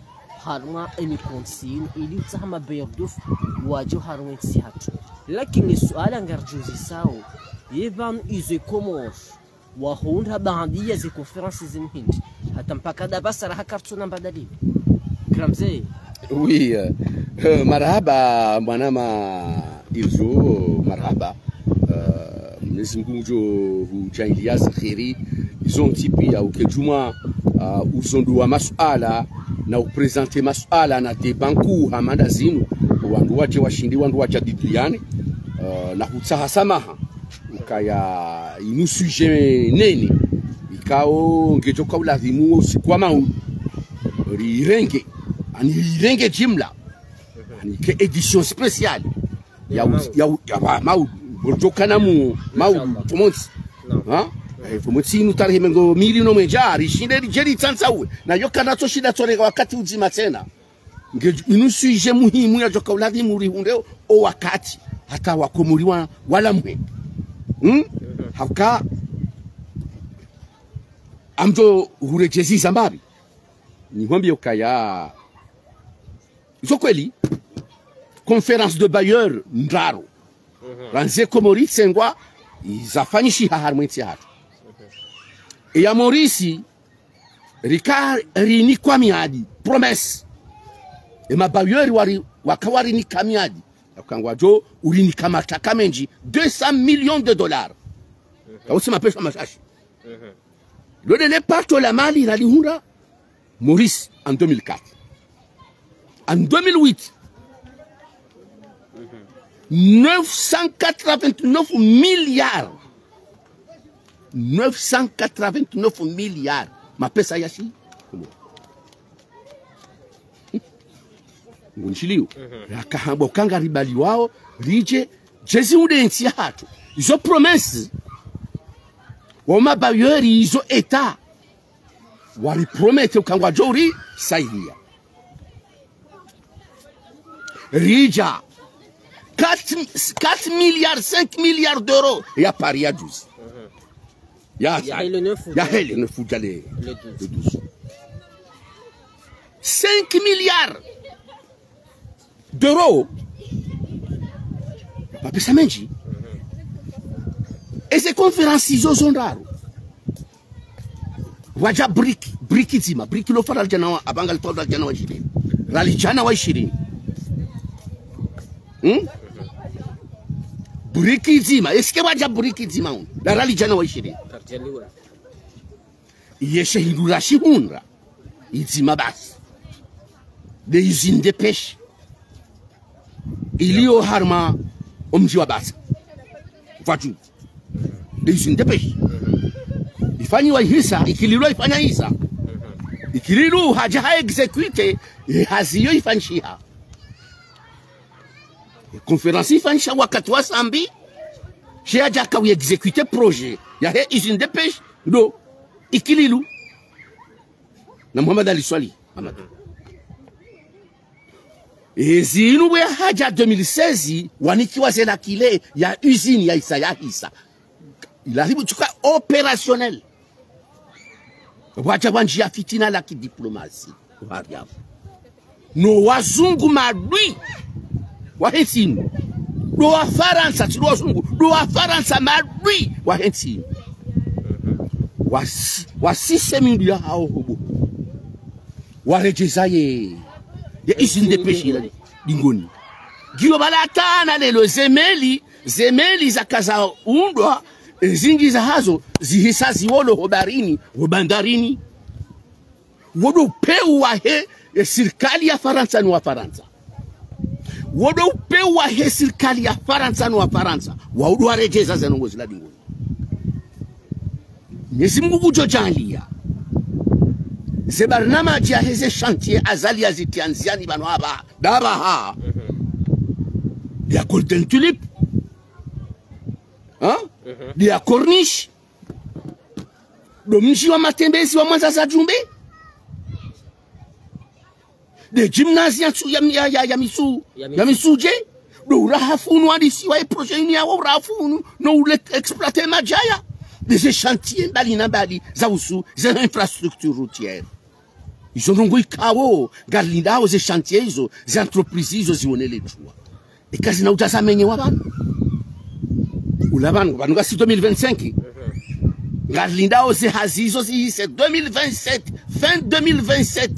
harumwa e mikontsi inu, ili utsaha ma bailleurs de fonds, wadje harumwa entsi hatru. Lakini suala ngardjuzisao, ye pvanu izo e Comores, wahundra baadhwi ya ze conférence zinu hindri. Hata mpaka ndapvasa raha kartsuna mbadalini. Grand mze. Oui, euh, euh, marahaba, mwanama Ilzo, marahaba. Euh, Mwenyezi Mungu ngudjo hudjaanlia za kheri. Izo ntsi pia, uke djumwa, euh, uzondowa masuala, na uprésenter masuala, na débat nkuu hama nda zinu. Wandru wadje washinde, wandru wadjadiliane, euh, na hutsaha samaha. Ukaya inu sujet nene. Ikao ngedjo ka uladhimu wo usiku wa maudu. Rirenge. Ani rirenge jimla. Ani ke édition spéciale. Ya, u- ya, u- ya ba, maudu. Ngedjo kana mu, maudu. Inshallah. Fomontsi. Naam. Ha? Eh, fomontsi inu tarehi mengo mili no mwedja. Rishinde ridje ritsantsa uwe. Na yo kana tso shinda tsoreka wakati udzima tsena. Nge inu sujet muhimu yadjo ka uladhimu rihundre o wakati hata wakomori wa, walamwe. Hmm? Hauka ngamdjo huredjezi za mbapvi. Nihwambie ukaya. Izo kweli, conférence de bailleurs ndraru. Randzi Komori tsengwa, zafanyishiha harumwa entsi hatru. Eya Maurice, rika rinikwa miadi, promesse. Emabailleurs wari, waka warinika miadi. Yaka ngwadjo urinika mataka mendji, deux cents millions de dollars. Kautsi mapesa mashashi. Leo ndele pato la mali ralihundra Maurice en deux mille quatre. En deux mille huit, neuf cent quatre-vingt-neuf milliards. Neuf cent quatre-vingt-neuf milliards. Mapesa ya shi? Ngunishiliyo. Yaka hamba uka ngaribaliwao, ridje, djezi unde ntsi yahatru. Izo promesse. Wa mabailleurs izo État waripromettre uka ngwadjo urisaidia. Ridja. Quatre, quatre milliards, cinq milliards d'euros ya Paris ya juzi. Ya, ya, le neuf, ya, le neuf, ya le, le douze. Cinq milliards d'euros. Mapesa mendji. Eze conférence izo zo ndraru. Wadja brique, brique dzima, brique lo fa ralijana wa, apvanga lo fa ralijana wa ishirini. Ralijana wa ishirini. Hmm? Brique dzima, est-ce que wadja brique dzima un? La ralijana wa ishirini. Yeshe hindru rashihundra. Idzima basi. Nde usine de pêche. Iliyo harumwa omdji wa Batsa. Fatu. Nde usine de pêche. Ifanyiwa ihisa, Ikililu ifanya ihisa. Ikililu hadja ha exécuter, ye hazi iyo ifanyishiha. Ye conférence ifanyisha wakati wa Sambi, she hadja haka u exécuter projet yahe usine de pêche, ndo Ikililu. Na Mohamed Ali Soilihi Mahamadou. Ezi inu bwe hadja deux mille seize, wanikiwa ze la clé ya usine ya ihisa ya hisa. Ilaribu tsuka opérationnel. Wadja wandjiya fitina la kidiplomatie. Wariabu. No wazungu madui wahe ntsi inu. Ndo Wafarantsa, tsi ndo wazungu. Ndo Wafarantsa madui wahe ntsi inu. Wasi-, wasise mindru yahawo hobo. Waredjeza ye, ye usine de pêche ila Dingoni. Ngiyo pvala tsena leo ze meli, ze meli zaka zaundwa, ezindji zahazo, zihisa ziwolo ho baharini, ho bandarini. Wo ndo upvewu wahe, e sirikali ya Farantsa no Wafarantsa. Wo ndo upvewu wahe sirikali ya Farantsa no Wafarantsa. Wao ndo waredjeza ze ndrongoo zila Dingoni. Mwenyezi Mungu ngudjo djaanliya. Ze barnamaji yahe ze chantier Azali yazitriya ndziani pvanu apvaha. Ndapvaha. Ya Golden Tulip. Ha? Nde ya Corniche. Ndo mdji wa matembezi wa Mwandza za Djumbe. Nde gymnase ya Ntsu-, ya, ya, ya, ya Mitsu-, ya Mitsu-, ya Mitsudje. Ndo uraha funu hadisi wa e projet inu yawo uraha funu, no ule exploiter madjaya. Nde ze chantier mbali na mbali za uhusu ze infrastructure routière. Izo ndrongoo ikao, ngarilindao ze chantier izo, ze entreprise izo ziwonele djuwa. Eka zina udja zamenyewa pvanu. Ula pvanu, pvanu ngasi deux mille vingt-cinq. Ngarilindao ze hazi izo zihise deux mille vingt-sept, fin deux mille vingt-sept.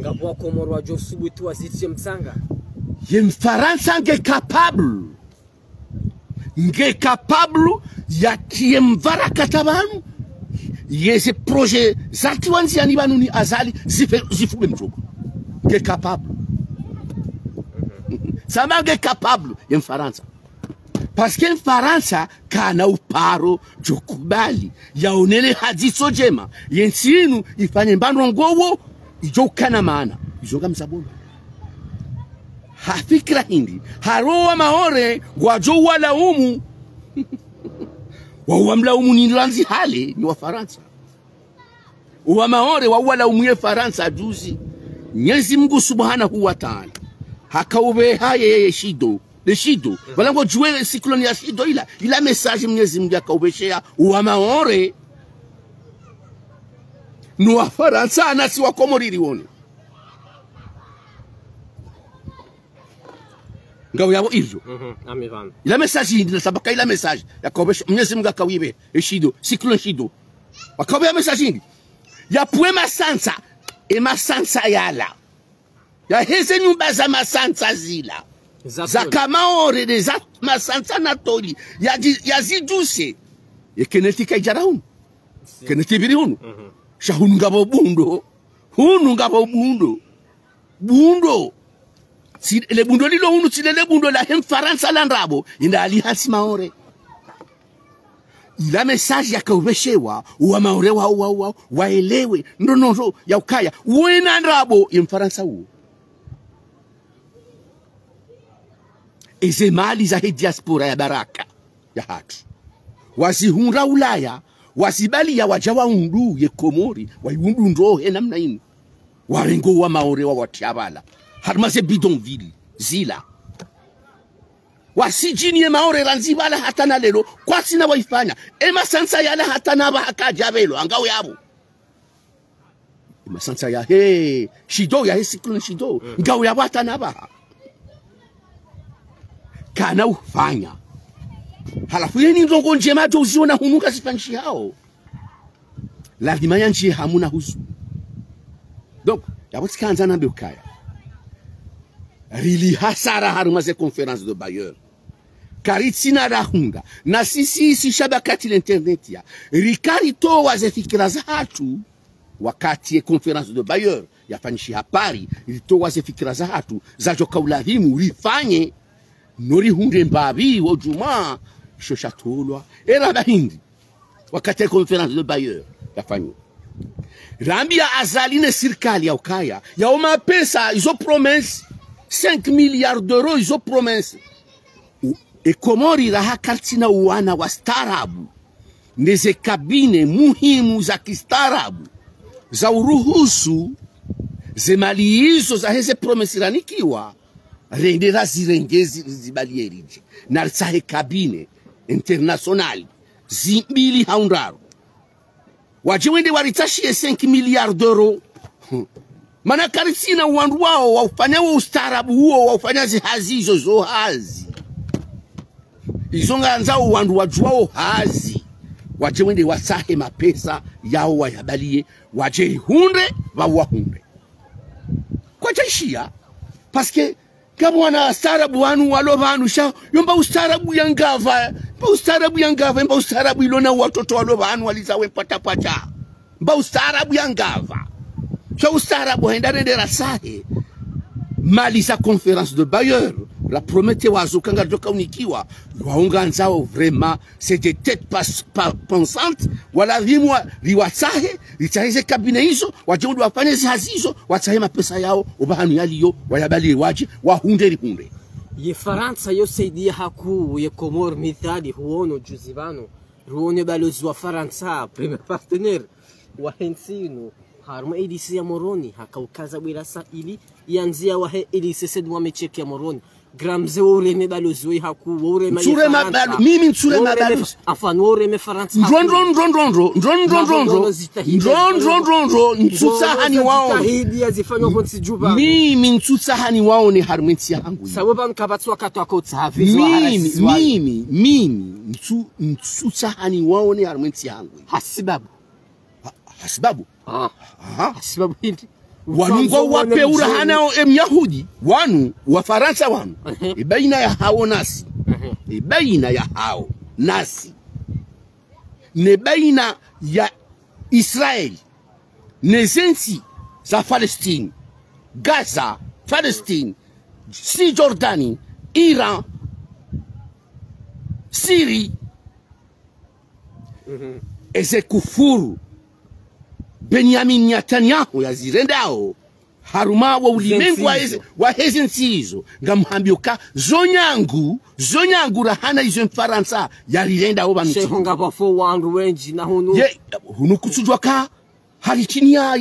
Ngapvo Wakomori wadjo subutu wazitriye mtsanga. Ye Mfarantsa nge capable. Nge capable ya tiye mvarakata pvanu, ye ze projet zatriwa ndziani pvanu ni Azali, zife, zifube mtsogo. Nge capable. Samba nge capable, ye Mfarantsa. Parce que Mfarantsa kana uparo djo kubali, yaonele hazi tso djema, ye ntsi inu ifanye mbandrongowo, idjo ukana maana. Izo ngamzabona. Ha fikira hindri, haro wa Maore, ngwadjo walaumu. Wa, wamlaumu ni landzi hale, ni Wafarantsa. Wa Maore, wa walaumu ye Farantsa juzi. Mwenyezi Mungu Subhanahu wa Ta'ala. Haka upveha ye, ye Chido. Le Chido. Pvala ngodjuwe cyclone ya Chido ila, ila message Mwenyezi Mungu yaka upvesheya wa Maore. No Wafarantsa nasi Wakomori riwone. Ngawe yapvo ivyo. Mhm, ami pvanu. Ila message hindri na sabaka ila message. Yaka upveshe, Mwenyezi Mungu yaka upve, e Chido, cyclone Chido. Wakapvia message hindri? Yapvwe masantsa, e masantsa yala. Yaheze nyumba za masantsa zila. Za Za Toli. Kamaore ne za masantsa na Toli. Yazi-, yazidjuse. Ye Kenneth kaidjara hunu. Kenneth pvili hunu. Sha hunu ngapvo bundo. Hunu ngapvo bundo. Bundo. Tsi, le bundo lilo hunu, tsi lele bundo lahe Mfarantsa la ndrabo, yenda ali hantsi Maore. Ila message yakaupveshewa, wa Maore wa, wa, wa, waelewe, ndo, ndo, ndo, ya ukaya, wena ndrabo, ye Mfarantsa uwo. Eze mali zahe diaspora ya baraka yahatru. Wazihundra Ulaya, wazibaliya wadja wahundru ye Komori, wayihundru ndrohe namna inu. Warengo wa Maore wawatriya pvala. Harumwa ze bidonville, zila. Wasidjini ye Maore randzi pvala hata na lelo, kwasina wayifanya. E masantsa yala hata na pvaha kadja pvelo, ngao yapvo. E masantsa yahe, Chido, yahe cyclone Chido, ngao yapvo hata na pvaha. Kana ufanya. Halafu yeni ndrongo ndjema ndo uziona hunu ngazifanyishihao. Lazima yandjiye hamu na huzu. Donc, yapvo tsikandza nambe ukaya. Rili hasara harumwa ze conférence de bailleurs. Karitsina rahundra. Na sisi isi shabakati la internet ya. Rika ritowa ze fikira zahatru. Wakati ye conférence de bailleurs yafanyishiha Paris, ritowa ze fikira zahatru, zadjoka ulazimu rifanye, no rihundre mbapvi, wo djumwa, sho shatolwa. Era pvahindri, wakati ye conférence de bailleurs yafanywa. Rambiya Azali ne sirikali ya ukaya, yao mapesa, izo promesse, cinq milliards d'euros, izo promesse. U-, e Komori raha karitsina wana wastaarabu, neze cabinet muhimu za kistaarabu, za uruhusu, ze mali izo zaheze promesse ranikiwa, rende razirenge zi-, zibaliye ridje. Na ritsahe cabinet international, zimbili hau ndraru. Wadje wende waritsahiye cinq milliards d'euros. Mana karitsina wandru wao, waufanya wo ustaarabu uwo, waufanya zihazi izo zo hazi. Izo ngandzao wandru wadjuwao hazi. Wadje wende watsahe mapesa yao wayabaliye, wadje ihundre, wao wahundre. Kwadjaishiya, parce que Kapvwana ustaarabu wanu walo pvanu sha, yo mba ustaarabu ya ngapva, mba ustaarabu ya ngapva, mba ustaarabu ilo na watoto walo pvanu waliza we pata pata. Mba ustaarabu ya ngapva. Sha ustaarabu hwenda rende ratsahe mali za conférence de bailleurs, rapromete wazo ukaya ngaridjo kaunikiwa, waunga ndzao vraiment, c'est des têtes pas-, pas-, pensantes, walazimu wa-, riwatsahe, ritsahe ze cabinet izo, wadje ndo wafanye zihazi izo, watsahe mapesa yao, opvahanu yaliyo, wayabaliye wadje, wahundre rihundre. Ye Farantsa yo saidiya hakuu ye Komori mithali huono juzi pvanu, ruone balozi wa Farantsa, premier partenaire, wahe ntsi inu, harumwa e lycée ya Moroni, haka ukaza bwela sa ili, yandziya wahe e lycée Said Mohamed Cheikh ya Moroni. Grand mze wo ureme balozi wo hakuu, wo ureme ye Farantsa. Ntsurema balo-, mimi ntsurema balozi. Enfin, wo ureme Farantsa hakuu. Ndro, ndro, ndro, ndro, ndro, ndro, ndro, ndro, ndro. Ndro, ndro, ndro, ndro, ndro, ntsutsaha niwaone. Zitahidi ya zifanywa kontsi djuba. Mimi ntsutsaha niwaone harumwa entsi yahangu. Sababu pvanu kapvatsi wakati wa kotsa hafizi wa harasi wa. Mimi, mimi, ntsu-, ntsutsaha niwaone harumwa entsi yahangu. Hasibabu. Ha, hasibabu. Ah. Aha. Hasibabu hindri. Wanu ngwao wapveura hanao e Myahudi, wanu, Wafarantsa wanu. Ehe. E baina yahao nasi. Ehe. E baina yahao nasi. Ne baina ya Israeli. Ne zentsi za Palestine. Gaza, Palestine, Cisjordanie, Iran, Syrie. Mhm. Eze kufuru Benyamin Netanyahu yazirendao harumwa wo ulimengu wa eze, wa heze ntsi izo. Ngamhambio ka zo nyangu, zo nyangu rahana izo Mfarantsa yarirendao pvanu. Sheho ngapvafo wandru wendji na hunu. Ye, hunu kutsudjwa ka haritiniya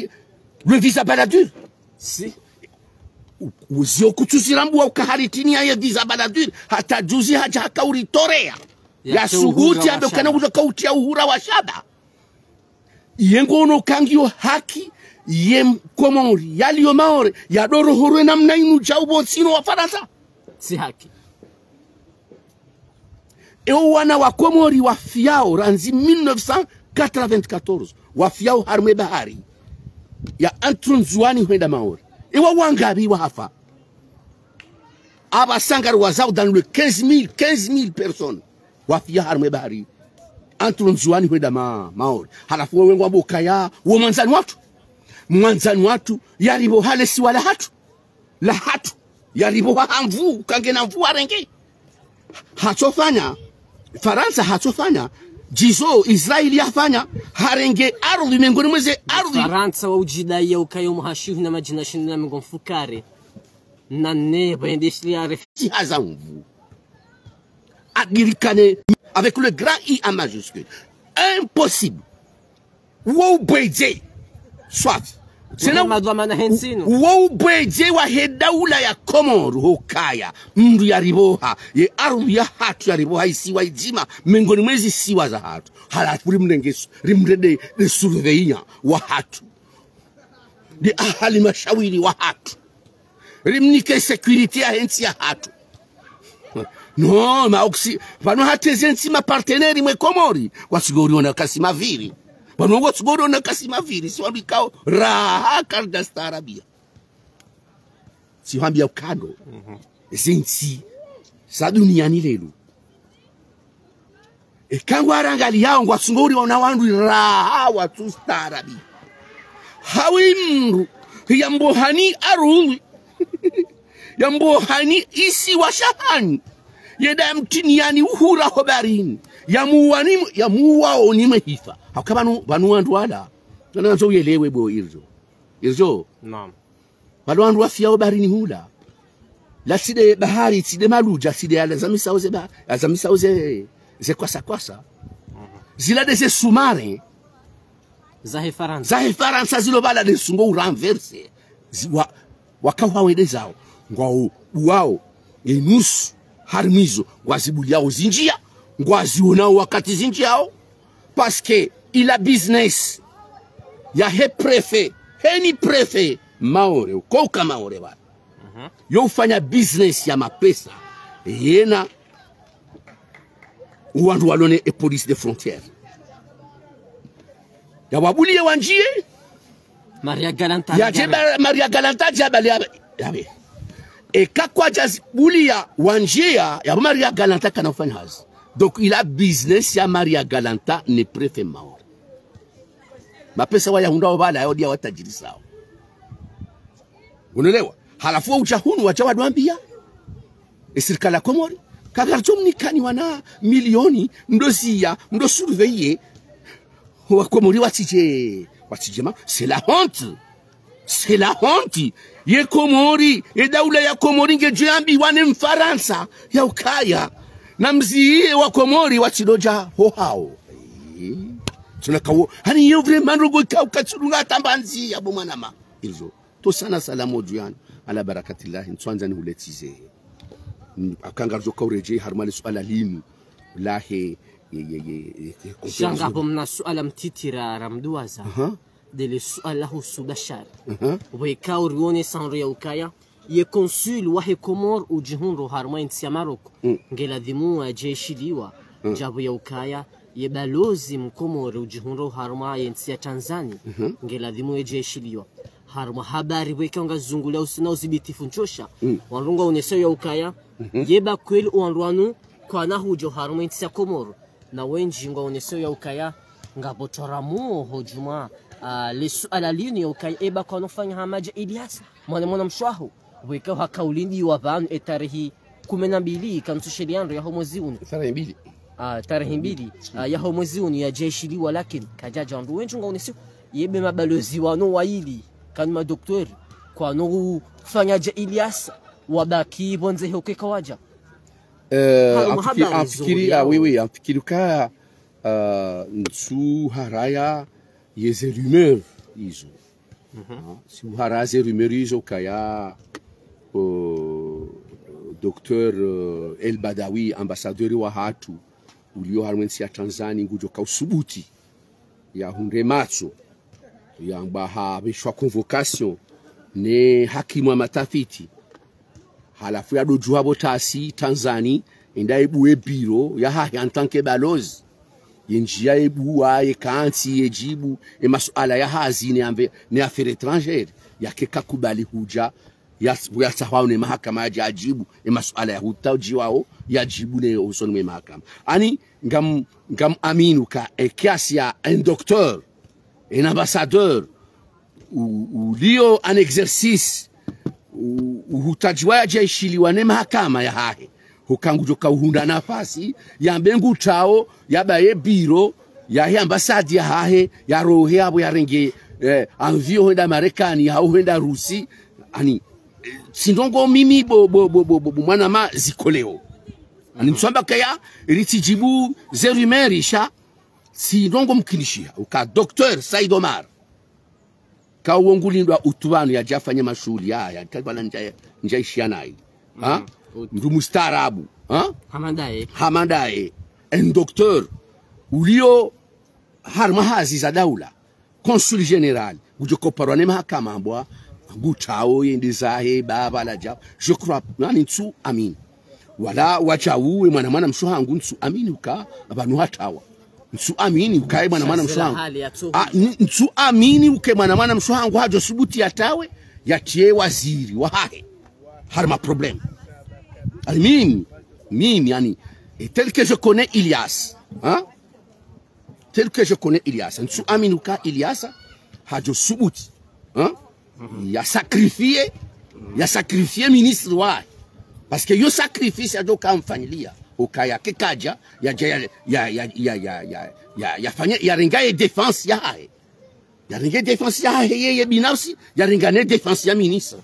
le visa Balladur. Si. U-, uzio kutsuzirambuwa uka haritiniya ye visa Balladur. Hata juzi hadja haka uritoreya. Ya subuti ambe ukana uzo kautia uhura wa shaba. Iye ngono kangiyo haki, ye Mkomori, yaliyo Maore, yadorohorwe namna inu djau pvo ntsino Wafarantsa. Si haki. Eo wana wa Komori wafiyao randzi mille neuf cent quatre-vingt-quatorze, wafiyao harumwa ye bahari ya entre Ndzuwani hwenda Maore. Ewa wangapvi wahafa? Apvasa ngari wazao dans le quinze mille, quinze mille personnes wafiya harumwa ye bahari entre Ndzuwani hwenda Ma-, Maore. Halafu wewe ngwambo ukaya wo mwandzani watru. Mwandzani watru yaripvoha le siwa lahatru. Lahatru. Yaripvoha ha nvuu, kangena nvuu harenge. Hatsofanya. Farantsa hatsofanya. Djizo Israeli yafanya. Harenge ardhwi mengoni mwa ze ardhwi. Farantsa wa udjidai ya ukaya mwaha shihwi na madjana shenda na mengo mfukare na nne, pvwendeshile ya refi- Tsi haza nvuu. Adirikane avec le grand I en majuscule. Impossible. Wo ubwedje. Swafi. Sena madhwamana hentsi inu. Wo ubwedje wahe daula ya Komori hukaya mndru yaripvoha ye ardhwi yahatru, yaripvoha isiwa idzima mengoni mwa ezi siwa zahatru. Halafu rimrenge su-, rimrende de surveillant wahatru, de ahali mashawiri wahatru, rimnike sécurité yahe ntsi yahatru. Non, ma oxy, pvanu hata eze ntsi ma partenaires mwe Komori, watsugo uriona kasi maviri. Pvanu watsugo uriona kasi maviri, si wandru ikao raha karidjastaarabia. Si hwambia ukando. Eze ntsi za duniani lelo, eka ngwarangaliyao ngwatsungo uriona wandru raha watsustaarabi. Hawi mndru yambohani arulwi, yambohani isiwa shahani, yenda yamtiniani uhura ho baharini, yamuwani, yamuwaoni mwe hifa. Hauka pvanu, pvanu wandru wala. Nana ndzo uyelewe bo irzo. Irzo. Naam. Pvalo wandru wafiyao baharini hula. La tsi de bahari, tsi de maludja, tsi de yala zamisao ze ba-, yazamisao ze, ze kwasa kwasa. Zila de ze sous-marins. Zahe Farantsa. Zahe Farantsa zilo pvala de ntsu ngo urenverser. Zi-, wa-, wakao hwende zao. Ngwao, uwao, enusu, harimwa izo, ngwazibuliao zindjia, ngwazionao wakati zindjiao. Parce que ila business yahe préfet, heni préfet Maore, uko uka Maore pvale. Yo ufanya business ya mapesa, yena wandru walone e police de frontière. Yawabulie wandjie. Maria Galanta. Yadje ba-, Maria Galanta djabali ya, yapve. Eka kwadjazibulia wandjie, yapvo Maria Galanta kana ufanya hazi. Donc, ila business ya Maria Galanta ne préfet Maore. Mapesa wayahundrao pvala, yawo de yawatajirisao. Unaelewa? Halafu wa udja hunu, wadja wadwambia e sirikali ya Komori, kakaridjo mnikani wana milioni, mdo ziya, mdo surveiller. Wa Komori watsidje, watsidje ma, c'est la honte. C'est la honte. Ye Komori, ye daula ya Komori ngedjo yambiwa ne Mfarantsa ya ukaya namziye wa Komori watsidodja ho hawo. Eh. Tsuna kawo. Hani yo vraiment ndrongo ikao katsulunga hata mbanzi ya bo mwanama. Irzo. Tosana salamu dju yanu. Ala barakatillahi. Ntswandza nihuletize. Mm, eka ngaridjo kauredjei harumwa le suala linu. Lahe, ye, ye, ye, ye, ye, sha ngapvo mna suala mtiti ra, ramduwaza. Aha. De le suala lahusu Bashar. Aha. Pvweka urione sanro ya ukaya ye consul wahe Komori udjihundro harumwa entsi ya Maroc. Mm. Ngeladhimu yadjeshiliwa. Mm. Djapvo ya ukaya ye balozi mkomori udjihundro harumwa yentsi ya Tanzania. Mhm. Ngeladhimu yadjeshiliwa. Harumwa habari pvweka ngazungulia usina uzibitifu ntshosha. Mm. Wandru ngwaonesao ya ukaya. Mhm. Yeba kweli wandru wanu kwana hudja harumwa entsi ya Komori. Na wendji ngwaonesao ya ukaya ngapvo twaramo ho djumwa, ah, le suala linu ya ukaya eba kwanofanya hama dja Ilyas, mwana mwana mshe waho. Pvweka haka ulindiwa pvanu e tarehi kume na mbili, kanutsu sheleya ndro, yaho mwezi unu. Tarehi mbili. Ah, tarehi mbili, ah, yaho mwezi unu yadjeshiliwa, lakini kadjadja wandru wendji ngwaonesao. Yebe mabalozi wanu wayili, kanu madoktori, kwano ufanya dja Ilyas, wabaki pvondze he ukeka wadja. Eh, harumwa amfiki-, habari amfikiri, zo ah, oui, oui, amfikiri uka, ah, ntsu haraya ye ze rumeur izo. Mhm. Ah, ntsu haraya ze rumeur izo kaya, oh, docteur, euh, El Badawi, ambassadeur wahatru, ulio harumwa entsi ya Tanzania, ngudjo kausubuti yahundre matso, yamba hapveshwa convocation ne hakimu wa matafiti. Halafu yadodjuha pvo tasi Tanzania, enda ibuwe biro yahahe en tant que balozi. Ye ndjiya ye buwa, ye kantsi, ye djibu, ye masuala ya hazi, ne ambe, ne affaires étrangères, yake kakubali hudja, ya, ya tsahwao ne mahakama yadje yadjibu, ye masuala ya hutadjiwao, yadjibu ne usoni mwe mahakama. Ani, ngam, ngam amini uka, e kiasi ya un docteur, un ambassadeur, u-, ulio en exercice, u-, uhutadjiwa yadje yishiliwa ne mahakama yahahe. Huka ngudjo kauhundra nafasi, yambe ngutsao, yabaye biro, yahe ambassade yahahe, yarohe apvo yarenge, eh, avion hwenda Marekani, hau hwenda Rusi, ani, eh, tsi ndrongo mimi bo, bo, bo, mwanama zikoleo. Ani, ntsu amba kaya, ritsidjibu ze rumeurs sha, tsi ndrongo mkinishiha, uka docteur Said Omar. Ka uwo ngulindwa utru pvanu yadje yafanye mashuhuli yaya, kakwana ndja, ndja ishiya nayi. Ha? Mndru mustaarabu. Ha? Hama ndaye. Hama ndaye. Un docteur. Ulio harumwa hazi za daula. Consul général. Ngudjo koparwa ne mahakama mbwa. Ngutsao yende zahe, baba la djao. Je crois, nani ntsu amini. Wala wadjau we mwana mwana mshe hangu ntsu amini uka, apvanu hatawa. Ntsu amini uka ye mwana mwana mshe hangu. Ah, n-, ntsu amini uke mwana mwana mshe hangu hadjo subuti yatawe, yatiye waziri wahahe. Harumwa problème. Ani mimi, mimi, ani, et tel que je connais Ilias, hein? Tel que je connais Ilias. Ntsu amini uka Ilias, hadjo subuti. Hein? Ya sacrifier, ya sacrifier ministre wahe. Parce que yo sacrifice yadjo kamfanyilia. Ukaya kekadja, yadja, ya, ya, ya fanya, yarenga ye défense yahahe. Yarenga ye défense yahahe, yeye binafsi, yarenga ne défense ya ministre.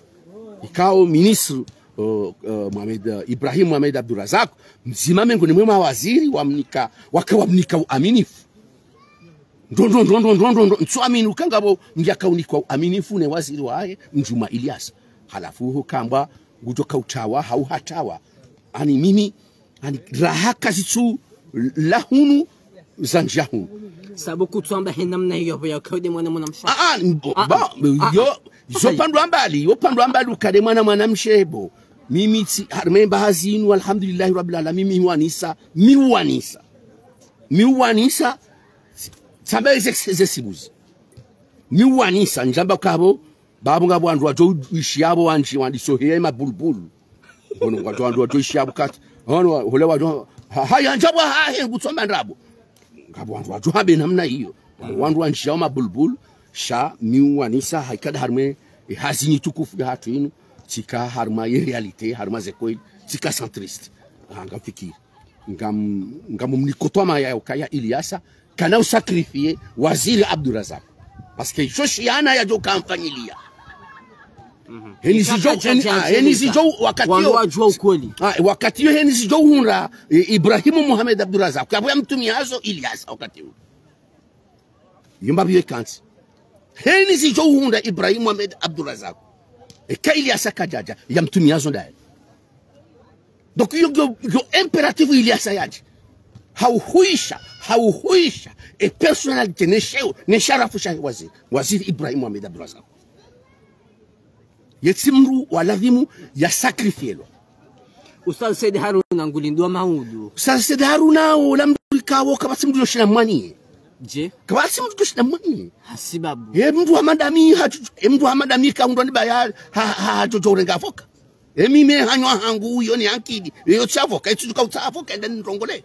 Ikao ministre, euh, euh, Mohamed, euh, Ibrahim Mohamed Abdourazak, mdzima mengoni mwe mawaziri, wamnika, waka wamnika uaminifu. Ndo, ndo, ndo, ntsu amini uka ngapvo, ngiya kaunikwa uaminifu ne waziri wahe, Mdjuma Ilias. Halafu ho kambwa, ngudjo kautawa, hau hatawa. Ani mimi, ani raha kazitsu la hunu, zandjiya hunu. Sabu kutsu amba he namna iyo, apvo ya kaude mwana mwana mshe. Ah, ah, mbo, ah, ba, ah, yo, ah, zo ah, pandwa mbali, yo pandwa mbali ukade mwana mwana mshe bo. Mimi tsi, harumwa mba hazi inu, alhamdulillahi rabbil alamin, mi huwanisa, mi huwanisa. Mi huwanisa, tsamba eze, eze sibuzi. Mi huwanisa, ndjamba kapvo, bapvo ngapvo wandru wadjo ishi yapvo wandji, wandji soheya mabulubulu. Ngono ngwadjo wandru wadjo ishi yapvo kati. Ngono wa-, hule wadjo, ha, ha, yandjapvo hahe ngutsomba ndrabo. Ngapvo wandru wadjo hambe namna iyo. Wandru wandji yao mabulubulu, sha mi huwanisa, haikada harumwa, e, hazi nyi tukufu ya hatru inu, tsika harumwa ye réalité, harumwa ze kweli, tsika centriste. Ah, ngamfikiri. Ngam-, ngamumniko twamaya ukaya Iliasa, kana usacrifier waziri Abdourazak. Parce que isho shiana yadjo kamfanyilia. Heni zidjo, heni, ah, heni zidjo wakati yo. Wandru wadjuwa ukweli. Ah, wakati yo heni zidjo hundra, e, Ibrahim Mohamed Abdourazak. Yapvo yamtumiazo Iliasa wakati yo. Yemba biwe kantsi. Heni zidjo hundra Ibrahim Mohamed Abdourazak. Eka Iliasa kadjadja, yamtumiazo ndaye. Donc, yo, yo, yo impératif Iliasa yadje. Hauhuisha, hauhuisha. E personnalité, ne sheo, ne sharafu sha waziri. Waziri Ibrahim Mohamed Abdourazak. Ye tsi mndru wa lazimu ya sacrifielwa. Ustadh Said Haruna ngulindwa maudu. Ustadh Said Haruna, ola mndru ikao, kapvatsi mndru yo shina mwani. Je? Kapvatsi mndru yo shina mwani. Hasibabu. E mndru wa madami, ha, e mndru wa madami kaundwa ni baya, ha, ha, ha, djo, djo urenga avocat. Emi me hanywa hangu uyo ni ankidi. Eyo tsi avocat, etsi djuka utsa avocat, enda nirongole.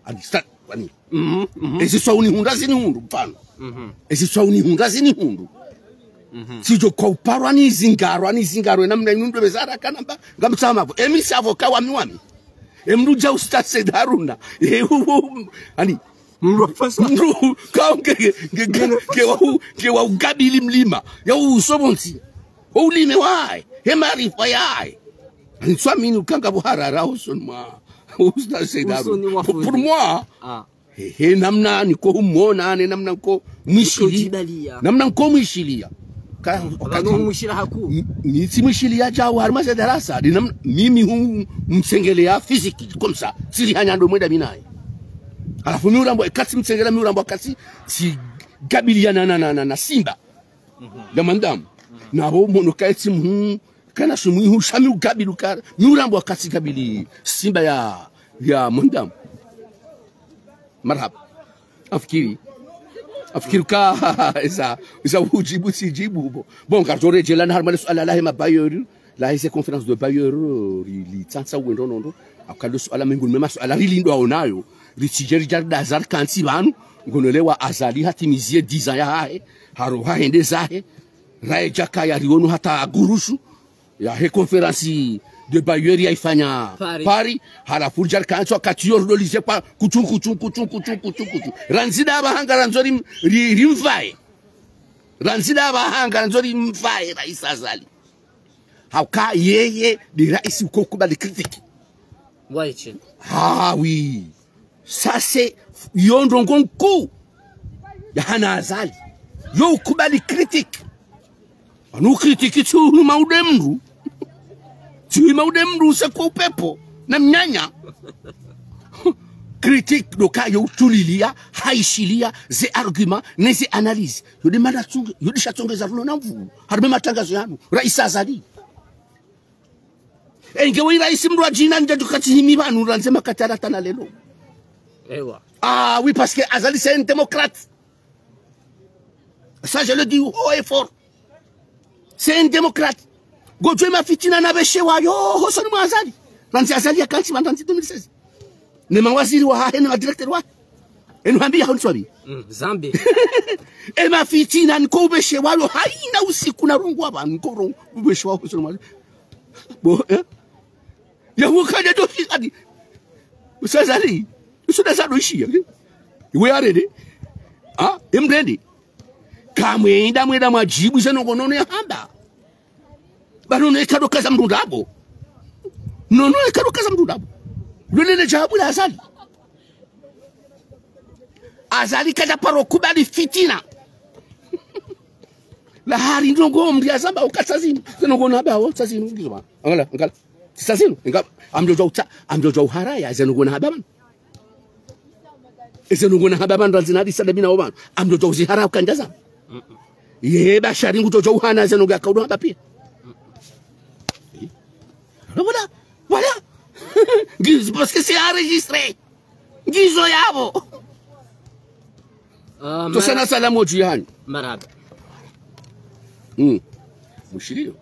Ani sta-, ani. Ezi swa unihundra zinihundru, mfano. Ezi swa unihundra zinihundru. Tsidjo kwa uparwa ni zingarwa, ni zingarwa, namna inu ndo bezara kanamba, ngamtsama pvo. Emi tsi avocat wami wami. Emndru dja Ustadh Said Haruna. E, u, u, ani, mndru, kao nge, nge, nge, nge wa u, nge wa ugabili mlima. Ya usobontsi. Ulime waye. He maarifa yaye. Ntswamini ukanga buharara usoni mwa Ustadh Said Haruna. Pour, pour moi, he, he namna niko humona, ne namna niko mwishili. Namna niko mwishiliya. Ka, wakati, ni, ni tsi mwishiliya djau harumwa ze darasa. Ni namna, mimi hu mtsengeleya physique, comme ça. Tsiri hanya ndo mwenda mi naye. Halafu mi urambwa, ekatsi mtsengeleya mi urambwa katsi, tsi gabiliyana na, na, na, na simba. Ya mwanadamu. Na bo mono kaetsi mhu, kana shumwi hu shami ugabili uka, mi urambwa katsi gabili simba ya, ya mwanadamu. Marahaba. Afikiri. Afikiri ka, eza, eza ujibu sijibu bo. Bon, ngaridjo redjea na harumwa le suala lahe ma bailleurs, lahe ze conférence de bailleurs, ri, litsantsa wendo nondo. Aka le suala menguni mwa masuala rilindwa onayo. Ritsidje ridja ridazari kantsi pvanu, ngono lewa Azali hatimizie dix ans yahahe, haro hahende zahe, raedja kaya riono hata gurushu, yahe conférence de bailleurs yaifanya Paris. Paris, halafu ridja rikantsi wakati yo ridolize kwa kuchungu, kuchungu, kuchungu, kuchungu, kuchungu. Randzi da pvahanu ngarandzo rim-, ri-, rimvae. Randzi da pvahanu ngarandzo rimvae, Raisi Azali. Hauka yeye, ni raisi uko kubali critique. Waichi. Ah oui. Ça c'est, yo ndrongoo nkuu yahana Azali. Yo ukubali critique. Anu critique tsi uhima ude mndru. Tsi uhima ude mndru use kwa upepvo na mnyanya. Critique ndo ka yo utulilia, haishilia, ze argument, ne ze analyse. Yo de mada tsunge, yo de sha tsongeza runo na mvu. Harumwa matrangazo yanu, Raisi Azali. Enge we raisi mndru wa djina ndja djukati himi pvanu randze makati aratana lelo. Ewa. Ah oui, parce que Azali, c'est un démocrate. Ça, je le dis haut et fort. C'est un démocrate. Ngodjo e mafitina na beshe wayo, hosoni mwa Azali. Randzi Azali yakantsi pvanu randzi deux mille seize. Ne mawaziri wahahe, ne madirecteur wahe. Enu hambi ya honswabi. Mm, zambi. E mafitina niko ubeshe wayo, haina usiku na rongoa pvanu, niko rongoa ubeshe wayo, hosoni mwa Azali. Bo, eh? Ya hukaja to fi adi. Usazali. Usuda sado ishia. Iwe arende. Ah, emrende. Kamwenda mwenda mwajibu ze ndrongoo nono yahamba. Ba nono eka ndo kaza mndru ndapvo. Nono eka ndo kaza mndru ndapvo. Lolele jawabu la Azali. Azali kadja paro kubali fitina. La hari ndrongoo mndru yazamba uka tsazinu. Ze ndrongoo nahamba wo tsazinu ngizo ba. Angalia, angalia. Tsazinu, inga, amdjo djwa utsa, amdjo djwa uharaya, ze ndrongoo nahamba pvanu. Ze ndrongoo nahamba pvanu, randzi nadi sada mina wo pvanu. Amdjo djwa uziharaya ukandjaza. Ye, Bashari ngudjo djwa uhana, ze ndrongoo yaka udo hamba pia. Voilà, voilà. Ngizo, parce que c'est enregistré. Ngizo yapvo. Ah, tosana mara-, salamu dju yahanyu. Marahaba. Mm. Mushiriyo.